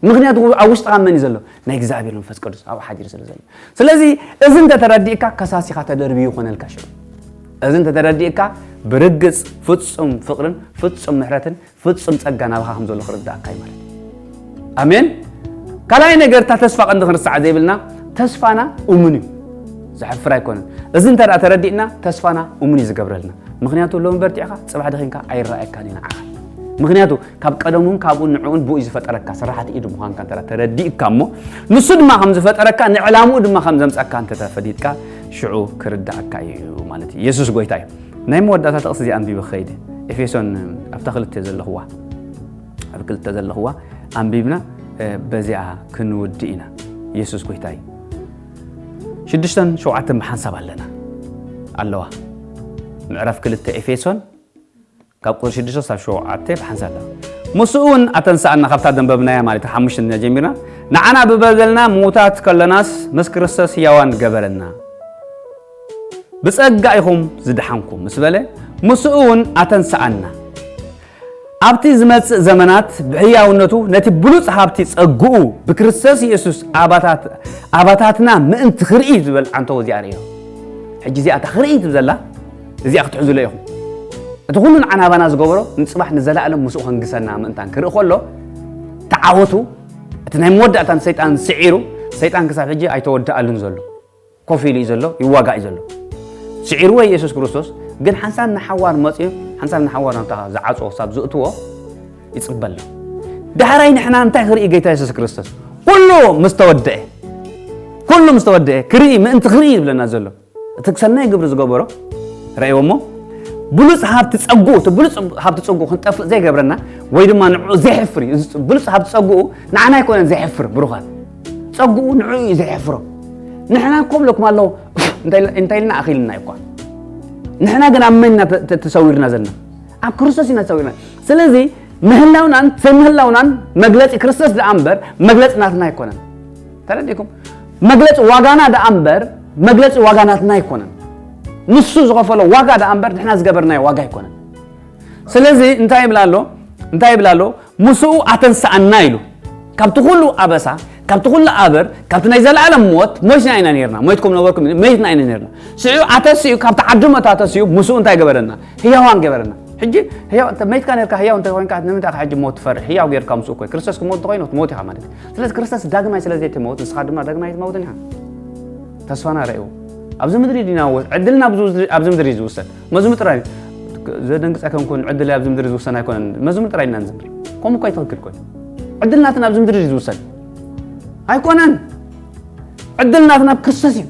ምክንያቱ ኣብ ውሽጥኻ መን እዩ ዘሎ ናይ እግዚኣብሔር መንፈስ ቅዱስ ኣብ ሓዲር ስለ ዘሎ ስለዚ እዚ እንተተረዲእካ ከሳሲኻ ተደርቢ ይኾነልካ ሽዑ እዚ እንተተረዲእካ ብርግጽ ፍጹም ፍቅርን ፍጹም ምሕረትን ፍጹም ጸጋ ናባኻ ከም ዘሎ ክርዳእካ እዩ ማለት እዩ ኣሜን ካልኣይ ነገር እታ ተስፋ ቀንዲ ክንርሳዕ ዘይብልና ተስፋና እሙን እዩ ዘሕፍር ኣይኮነን እዚ እንተ ተረዲእና ተስፋና እሙን እዩ ዝገብረልና ምክንያቱ ሎም በርቲዕኻ ጽባሕ ደኺንካ ኣይረኣየካን እዩ ንዓኻ ምክንያቱ ካብ ቀደሙን ካብኡ ንዕኡን ብኡ ዝፈጠረካ ስራሕቲ ኢዱ ምዃንካ እንተ ተረዲእካ እሞ ንሱ ድማ ከም ዝፈጠረካ ንዕላምኡ ድማ ከም ዘምፀካ እንተ ተፈሊጥካ ሽዑ ክርዳእካ እዩ ማለት እዩ የሱስ ጎይታ እዩ ናይ መወዳእታ ጥቕሲ እዚ ኣንቢበ ክኸይድ ኤፌሶን ኣብታ ክልተ ዘለኽዋ ኣብ ክልተ ዘለኽዋ ኣንቢብና በዚኣ ክንውድእ ኢና የሱስ ጎይታ እዩ ሽዱሽተን ሸውዓተን ብሓንሳብ ኣለና ኣለዋ ምዕራፍ ክልተ ኤፌሶን ካብ ቁፅሪ ሽዱሽተ ሳብ ሸውዓተ ብሓንሳብ ኣለና ምስኡ እውን ኣተንስኣና ካብታ ደንበብናያ ማለት ሓሙሽተ ጀሚርና ንዓና ብበደልና ምዉታት ከለናስ ምስ ክርስቶስ ህያዋን ገበረና ብጸጋ ኢኹም ዝደሓንኩም ምስ በለ ምስኡ እውን ኣተንስኣና ኣብቲ ዝመጽእ ዘመናት ብሕያውነቱ ነቲ ብሉጽ ሃብቲ ጸግኡ ብክርስቶስ ኢየሱስ ኣባታትና ምእንቲ ክርኢ ዝበል ዓንተው እዚኣ ርእዮ ሕጂ እዚኣ እታ ክርኢ ትብዘላ እዚኣ ክትሕዝሎ ኢኹም እቲ ኩሉ ንዓናባና ዝገበሮ ንጽባሕ ንዘላእለም ምስኡ ከንግሰና ምእንታን ክርኢ ከሎ ተዓወቱ እቲ ናይ መወዳእታን ሰይጣን ስዒሩ ሰይጣን ክሳብ ሕጂ ኣይተወድኣሉን ዘሎ ኮፍ ኢሉ እዩ ዘሎ ይዋጋእ እዩ ዘሎ ስዒርዎ የሱስ ክርስቶስ ግን ሓንሳብ ንሓዋር መፅኡ ሓንሳብ ንሓዋር ናብታ ዝዓፅዎ ክሳብ ዝእትዎ ይፅበ ኣሎ ዳሕራይ ንሕና እንታይ ክርኢ ጌታ የሱስ ክርስቶስ ኩሉ ምስ ተወደአ ኩሉ ምስ ተወደአ ክርኢ ምእንቲ ክርኢ ይብለና ዘሎ እቲ ሰናይ ግብሪ ዝገበሮ ረእይዎ እሞ ብሉፅ ሃብቲ ፀጉኡ እቲ ብሉፅ ሃብቲ ፀጉኡ ክንጠፍእ ዘይገብረና ወይ ድማ ንዕኡ ዘየሕፍር እዩ እዚ ብሉፅ ሃብቲ ፀጉኡ ንዓና ኣይኮነን ዘየሕፍር ብሩኻት ፀጉኡ ንዕኡ እዩ ዘየሕፍሮ ንሕና እኮ ብለኩም ኣለዎ እንታይ ኢልና ኣኺልና እኳ ንሕና ግን ኣብ መን ኢና ተሰዊርና ዘለና ኣብ ክርስቶስ ኢና ተሰዊርና ስለዚ ምህላውናን ዘይምህላውናን መግለፂ ክርስቶስ ደኣ እምበር መግለፂ ናትና ኣይኮነን ተረዲኩም መግለፂ ዋጋና ደኣ እምበር መግለፂ ዋጋ ናትና ኣይኮነን ንሱ ዝኸፈሎ ዋጋ ደኣ እምበር ንሕና ዝገበርናዮ ዋጋ ኣይኮነን ስለዚ እንታይ ይብል ኣሎ እንታይ ይብል ኣሎ ምስኡ ኣተንስኣና ኢሉ ካብቲ ኩሉ ኣበሳ ካብቲ ኩሉ ኣበር ካብቲ ናይ ዘለኣለም ሞት ሞይትና ኢና ነርና ሞይትኩም ነበርኩም መይትና ኢና ነርና ስዑ ኣተስኡ ካብቲ ዓዲ ሞት ኣተስኡ ምስኡ እንታይ ገበረና ህያዋን ገበረና ሕጂ ህያው እንተ መይትካ ነርካ፣ ህያው እንተ ኮይንካ ንምንታይ ኢኻ ሕጂ ሞት ትፈርሕ? ህያው ጌርካ ምስኡ እኮ እዩ። ክርስቶስ ክሞት እንተኮይኑ ትሞት ኢኻ ማለት እዩ። ስለዚ ክርስቶስ ዳግማይ ስለ ዘይትመውት ንስኻ ድማ ዳግማይ ኣይትመውትን ኢኻ። ተስፋና ረእይዎ። ኣብዚ ምድሪ ዲና ወ-፣ ዕድልና ኣብዚ፣ ኣብዚ ምድሪ እዩ ዝውሰን። መዝሙር ጥራይ ዘደንግጸካ እንኮን ዕድል ኣብዚ ምድሪ ዝውሰን ኣይኮነን። መዝሙር ጥራይ ኢና ንዘምር። ከምኡ እኮ ኣይትኽክል እኮ እዩ። ዕድል ናትና ኣብዚ ምድሪ እዩ ዝውሰን ኣይኮነን። ዕድል ናትና ኣብ ክርስቶስ እዩ።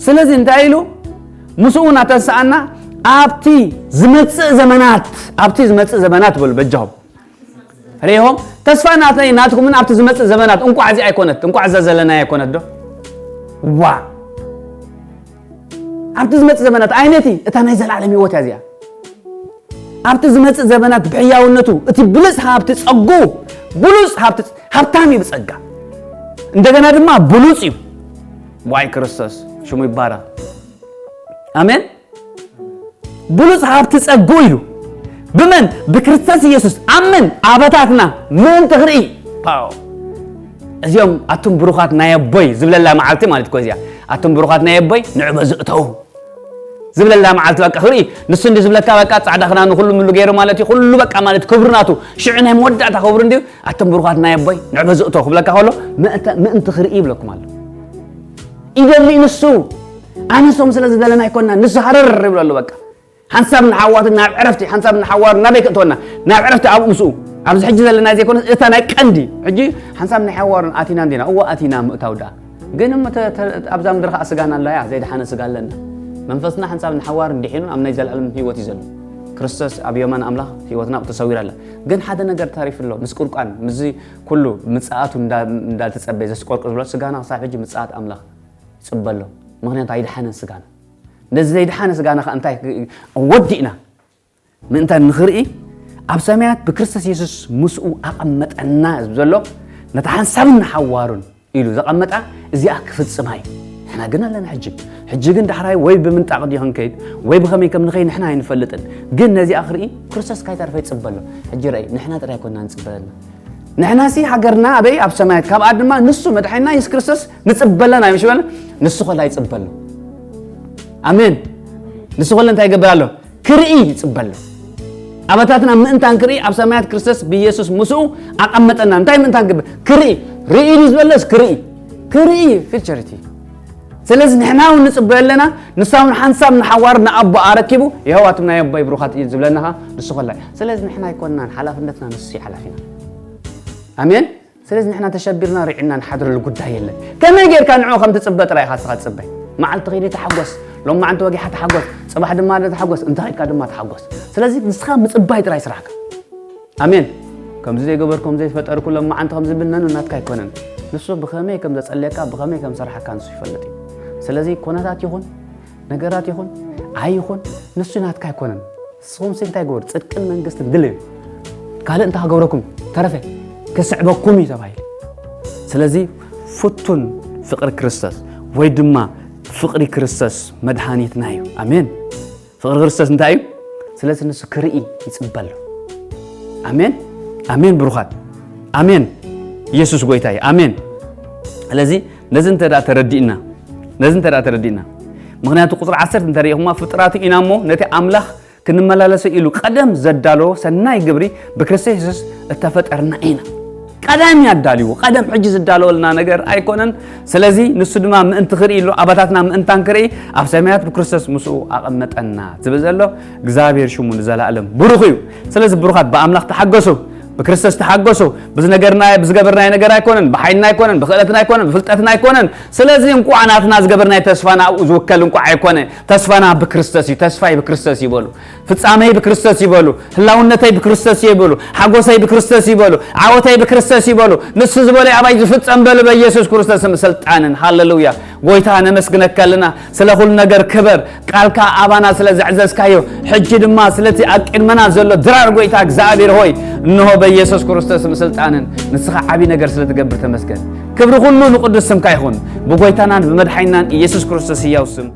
ስለዚ እንታይ ኢሉ? ምስኡ እናተንስኣና ኣብቲ ዝመጽእ ዘመናት፣ ኣብቲ ዝመጽእ ዘመናት በሉ በጃኹም። ርኢኹም? ተስፋ ናተይ ናትኩምን ኣብቲ ዝመጽእ ዘመናት፣ እንቋዕ እዚ ኣይኮነት፣ እንቋዕ እዛ ዘለናይ ኣይኮነት ዶ? ዋ! ኣብቲ ዝመጽእ ዘመናት ኣይነቲ እታ ናይ ዘላለም ህይወት እያ እዚኣ። ኣብቲ ዝመጽእ ዘመናት ብሕያውነቱ እቲ ብሉጽ ሃብቲ ጸጉ፣ ብሉጽ ሃብቲ፣ ሃብታም እዩ ብጸጋ። እንደገና ድማ ብሉጽ እዩ። ዋይ ክርስቶስ ሽሙ ይባረኽ። ኣሜን። ብሉጽ ሃብቲ ጸጉ ኢሉ ብመን? ብክርስቶስ ኢየሱስ ኣምን ኣበታትና ምእንቲ ክርኢ። ፓው። እዚኦም ኣቱም ብሩኻት ናይ ኣቦይ ዝብለላ መዓልቲ ማለት እኮ እዚኣ። ኣቱም ብሩኻት ናይ ኣቦይ ንዑ በዚ እተው ዝብለላ መዓልቲ በቃ ክርኢ። ንሱ እንዲ ዝብለካ በቃ ጻዕዳ ክዳኑ ኩሉ ምሉ ገይሩ ማለት እዩ። ኩሉ በቃ ማለት ክብሩ ናቱ። ሽዑ ናይ መወዳእታ ክብሩ እንዲዩ። ኣቱም ብሩኻት ናይ ኣቦይ ንዑ በዚ እተው ክብለካ ከሎ ምእንተ-፣ ምእንቲ ክርኢ ይብለኩም ኣሎ። ይደሊ ንሱ። ኣነ ሶም ስለ ዝደለና ኣይኮንና። ንሱ ሃረር ይብለሉ በቃ። ሓንሳብ ንሓዋሩ ናብ ዕረፍቲ፣ ሓንሳብ ንሓዋሩ ናበይ ክእትወና? ናብ ዕረፍቲ ኣብኡ ምስኡ። ኣብዚ ሕጂ ዘለና ዘይኮነስ እታ ናይ ቀንዲ። ሕጂ ሓንሳብ ንሓዋሩን ኣቲና እንዲና። እወ ኣቲና ምእታው ደኣ። ግን እሞ ተ-፣ ተ-፣ ኣብዛ ምድሪ ከኣ ስጋና ኣላያ፣ ዘይደሓነ ስጋ ኣለና። መንፈስና ሓንሳብ ንሓዋሩ እንዲሒኑን ኣብ ናይ ዘላለም ህይወት እዩ ዘሎ። ክርስቶስ ኣብ የማን ኣምላኽ ህይወትና ኣብኡ ተሰዊራ ኣላ። ግን ሓደ ነገር ተሪፉ ኣሎ። ምስ ቁርቋን፣ ምስዚ ኩሉ ምጽኣቱ እንዳ-፣ እንዳተጸበየ ዘስቆርቁ ዝብሎ ስጋና ክሳብ ሕጂ ምጽኣት ኣምላኽ ይጽበ ኣሎ። ምኽንያቱ ኣይደሓነን ስጋና። ነዚ ዘይደሓነ ስጋና ከ እንታይ ወዲእና ምእንታን ንኽርኢ ኣብ ሰማያት ብክርስቶስ የሱስ ምስኡ ኣቐመጠና ዝብል ዘሎ ነታ ሓንሳብን ንሓዋሩን ኢሉ ዘቐመጣ እዚኣ ክፍጽማ እዩ። ንሕና ግን ኣለና ሕጂ። ሕጂ ግን ዳሕራይ ወይ ብምንጣቕ ድዩ ክንከይድ ወይ ብኸመይ ከም ንኸይድ ንሕና ኣይንፈልጥን። ግን ነዚኣ ክርኢ ክርስቶስ ካይተርፈ ይጽበ ኣሎ። ሕጂ ረኣይ፣ ንሕና ጥራይ ኮና ንጽበ ዘለና። ንሕናሲ ሃገርና ኣበይ? ኣብ ሰማያት። ካብኣ ድማ ንሱ መድሓኒና የሱስ ክርስቶስ ንጽበ ኣለና። ምሽ በለ ንሱ ኸላ ይጽበ ኣሎ። ኣሜን። ንሱ ኸላ እንታይ ይገብር ኣሎ? ክርኢ ይጽበ ኣሎ። ኣባታትና ምእንታን ክርኢ ኣብ ሰማያት ክርስቶስ ብኢየሱስ ምስኡ ኣቐመጠና። እንታይ ምእንታን ክገብር? ክርኢ። ርኢ ድዩ ዝበለስ ክርኢ? ክርኢ ፊል ቸሪቲ። ስለዚ ንሕና እውን ንጽበዮ ኣለና። ንሳ እውን ሓንሳብ ንሓዋር ንኣቦ ኣረኪቡ፣ ይኸው ኣቱም ናይ ኣቦይ ብሩኻት እዩ ዝብለና ኸኣ ንሱ ኸላ እዩ። ስለዚ ንሕና ኣይኮንናን ሓላፍነትና፣ ንሱ እዩ ሓላፊና። ኣሜን። ስለዚ ንሕና ተሸቢርና ርዒና ንሓድረሉ ጉዳይ የለን። ከመይ ጌርካ ንዕኡ ከም ትጽበ ጥራይ ኢኻ ንስኻ ትጽበ። መዓልቲ ኸይዲ ተሓጎስ፣ ሎማዓንቲ ወጊሓ ተሓጎስ፣ ጽባሕ ድማ ተሓጎስ፣ እንተ ኸድካ ድማ ተሓጎስ። ስለዚ ንስኻ ምጽባይ ጥራይ ስራሕካ። ኣሜን። ከምዚ ዘይገበርኩ፣ ከምዚ ዘይፈጠርኩ፣ ሎማዓንቲ ከምዚ ብነኑ ናትካ ኣይኮነን። ንሱ ብኸመይ ከም ዘጸልየካ፣ ብኸመይ ከም ዝሰርሓካ ንሱ ይፈልጥ እዩ። ስለዚ ኮነታት ይኹን፣ ነገራት ይኹን፣ ኣይኹን፣ ንሱ ናትካ ኣይኮነን። ንስኹምሲ እንታይ ግበሩ? ጽድቅን መንግስትን ድለዩ። ካልእ እንታይ ክገብረኩም ተረፈ? ክስዕበኩም እዩ ተባሂሉ። ስለዚ ፍቱን ፍቕሪ ክርስቶስ ወይ ድማ ፍቕሪ ክርስቶስ መድሃኒትና እዩ። ኣሜን። ፍቕሪ ክርስቶስ እንታይ እዩ? ስለዚ ንሱ ክርኢ ይጽበ ኣሎ። ኣሜን። ኣሜን ብሩኻት። ኣሜን። ኢየሱስ ጎይታ እዩ። ኣሜን። ስለዚ ነዚ እንተ ደኣ ተረዲእና፣ ነዚ እንተ ደኣ ተረዲእና፣ ምኽንያቱ ቁጽሪ ዓሰርተ እንተ ርኢኹማ፣ ፍጡራቱ ኢና እሞ ነቲ ኣምላኽ ክንመላለሶ ኢሉ ቀደም ዘዳለዎ ሰናይ ግብሪ ብክርስቶስ የሱስ እተፈጠርና ኢና። ቀደም እዩ ኣዳልዎ። ቀደም ሕጂ ዝዳለወልና ነገር ኣይኮነን። ስለዚ ንሱ ድማ ምእንቲ ክርኢ ኢሉ ኣባታትና ምእንታን ክርኢ ኣብ ሰማያት ብክርስቶስ ምስኡ ኣቐመጠና ዝብል ዘሎ እግዚኣብሔር ሽሙ ንዘላለም ብሩኽ እዩ። ስለዚ ብሩኻት ብኣምላኽ ተሓገሱ፣ ብክርስቶስ ተሓገሱ። ብዝነገርና-፣ ብዝገበርናዮ ነገር ኣይኮነን፣ ብሓይልና ኣይኮነን፣ ብኽእለትና ኣይኮነን፣ ብፍልጠትና ኣይኮነን። ስለዚ እንቋዕ ናትና ዝገበርናዮ ተስፋ ናብኡ ዝውከል እንቋዕ ኣይኮነ። ተስፋና ብክርስቶስ እዩ። ተስፋይ ብክርስቶስ ይበሉ። ፍጻመይ ብክርስቶስ ይበሉ። ህላውነተይ ብክርስቶስ ይበሉ። ሓጎሰይ ብክርስቶስ ይበሉ። ዓወተይ ብክርስቶስ ይበሉ። ንሱ ዝበሎ ኣባይ ዝፍጸም በሉ በኢየሱስ ክርስቶስ ስም ስልጣንን። ሃሌሉያ። ጎይታ ነመስግነካ ኣለና። ስለ ኩሉ ነገር ክበር። ቃልካ ኣባና ስለ ዘዕዘዝካዮ፣ ሕጂ ድማ ስለቲ ኣብ ቅድመና ዘሎ ድራር ጎይታ እግዚኣብሔር ሆይ፣ እንሆ በኢየሱስ ክርስቶስ ስም ስልጣንን ንስኻ ዓቢ ነገር ስለ ትገብር ተመስገን። ክብሪ ኩሉ ንቅዱስ ስምካ ይኹን። ብጎይታናን ብመድሓኒናን ኢየሱስ ክርስቶስ ህያው ስም።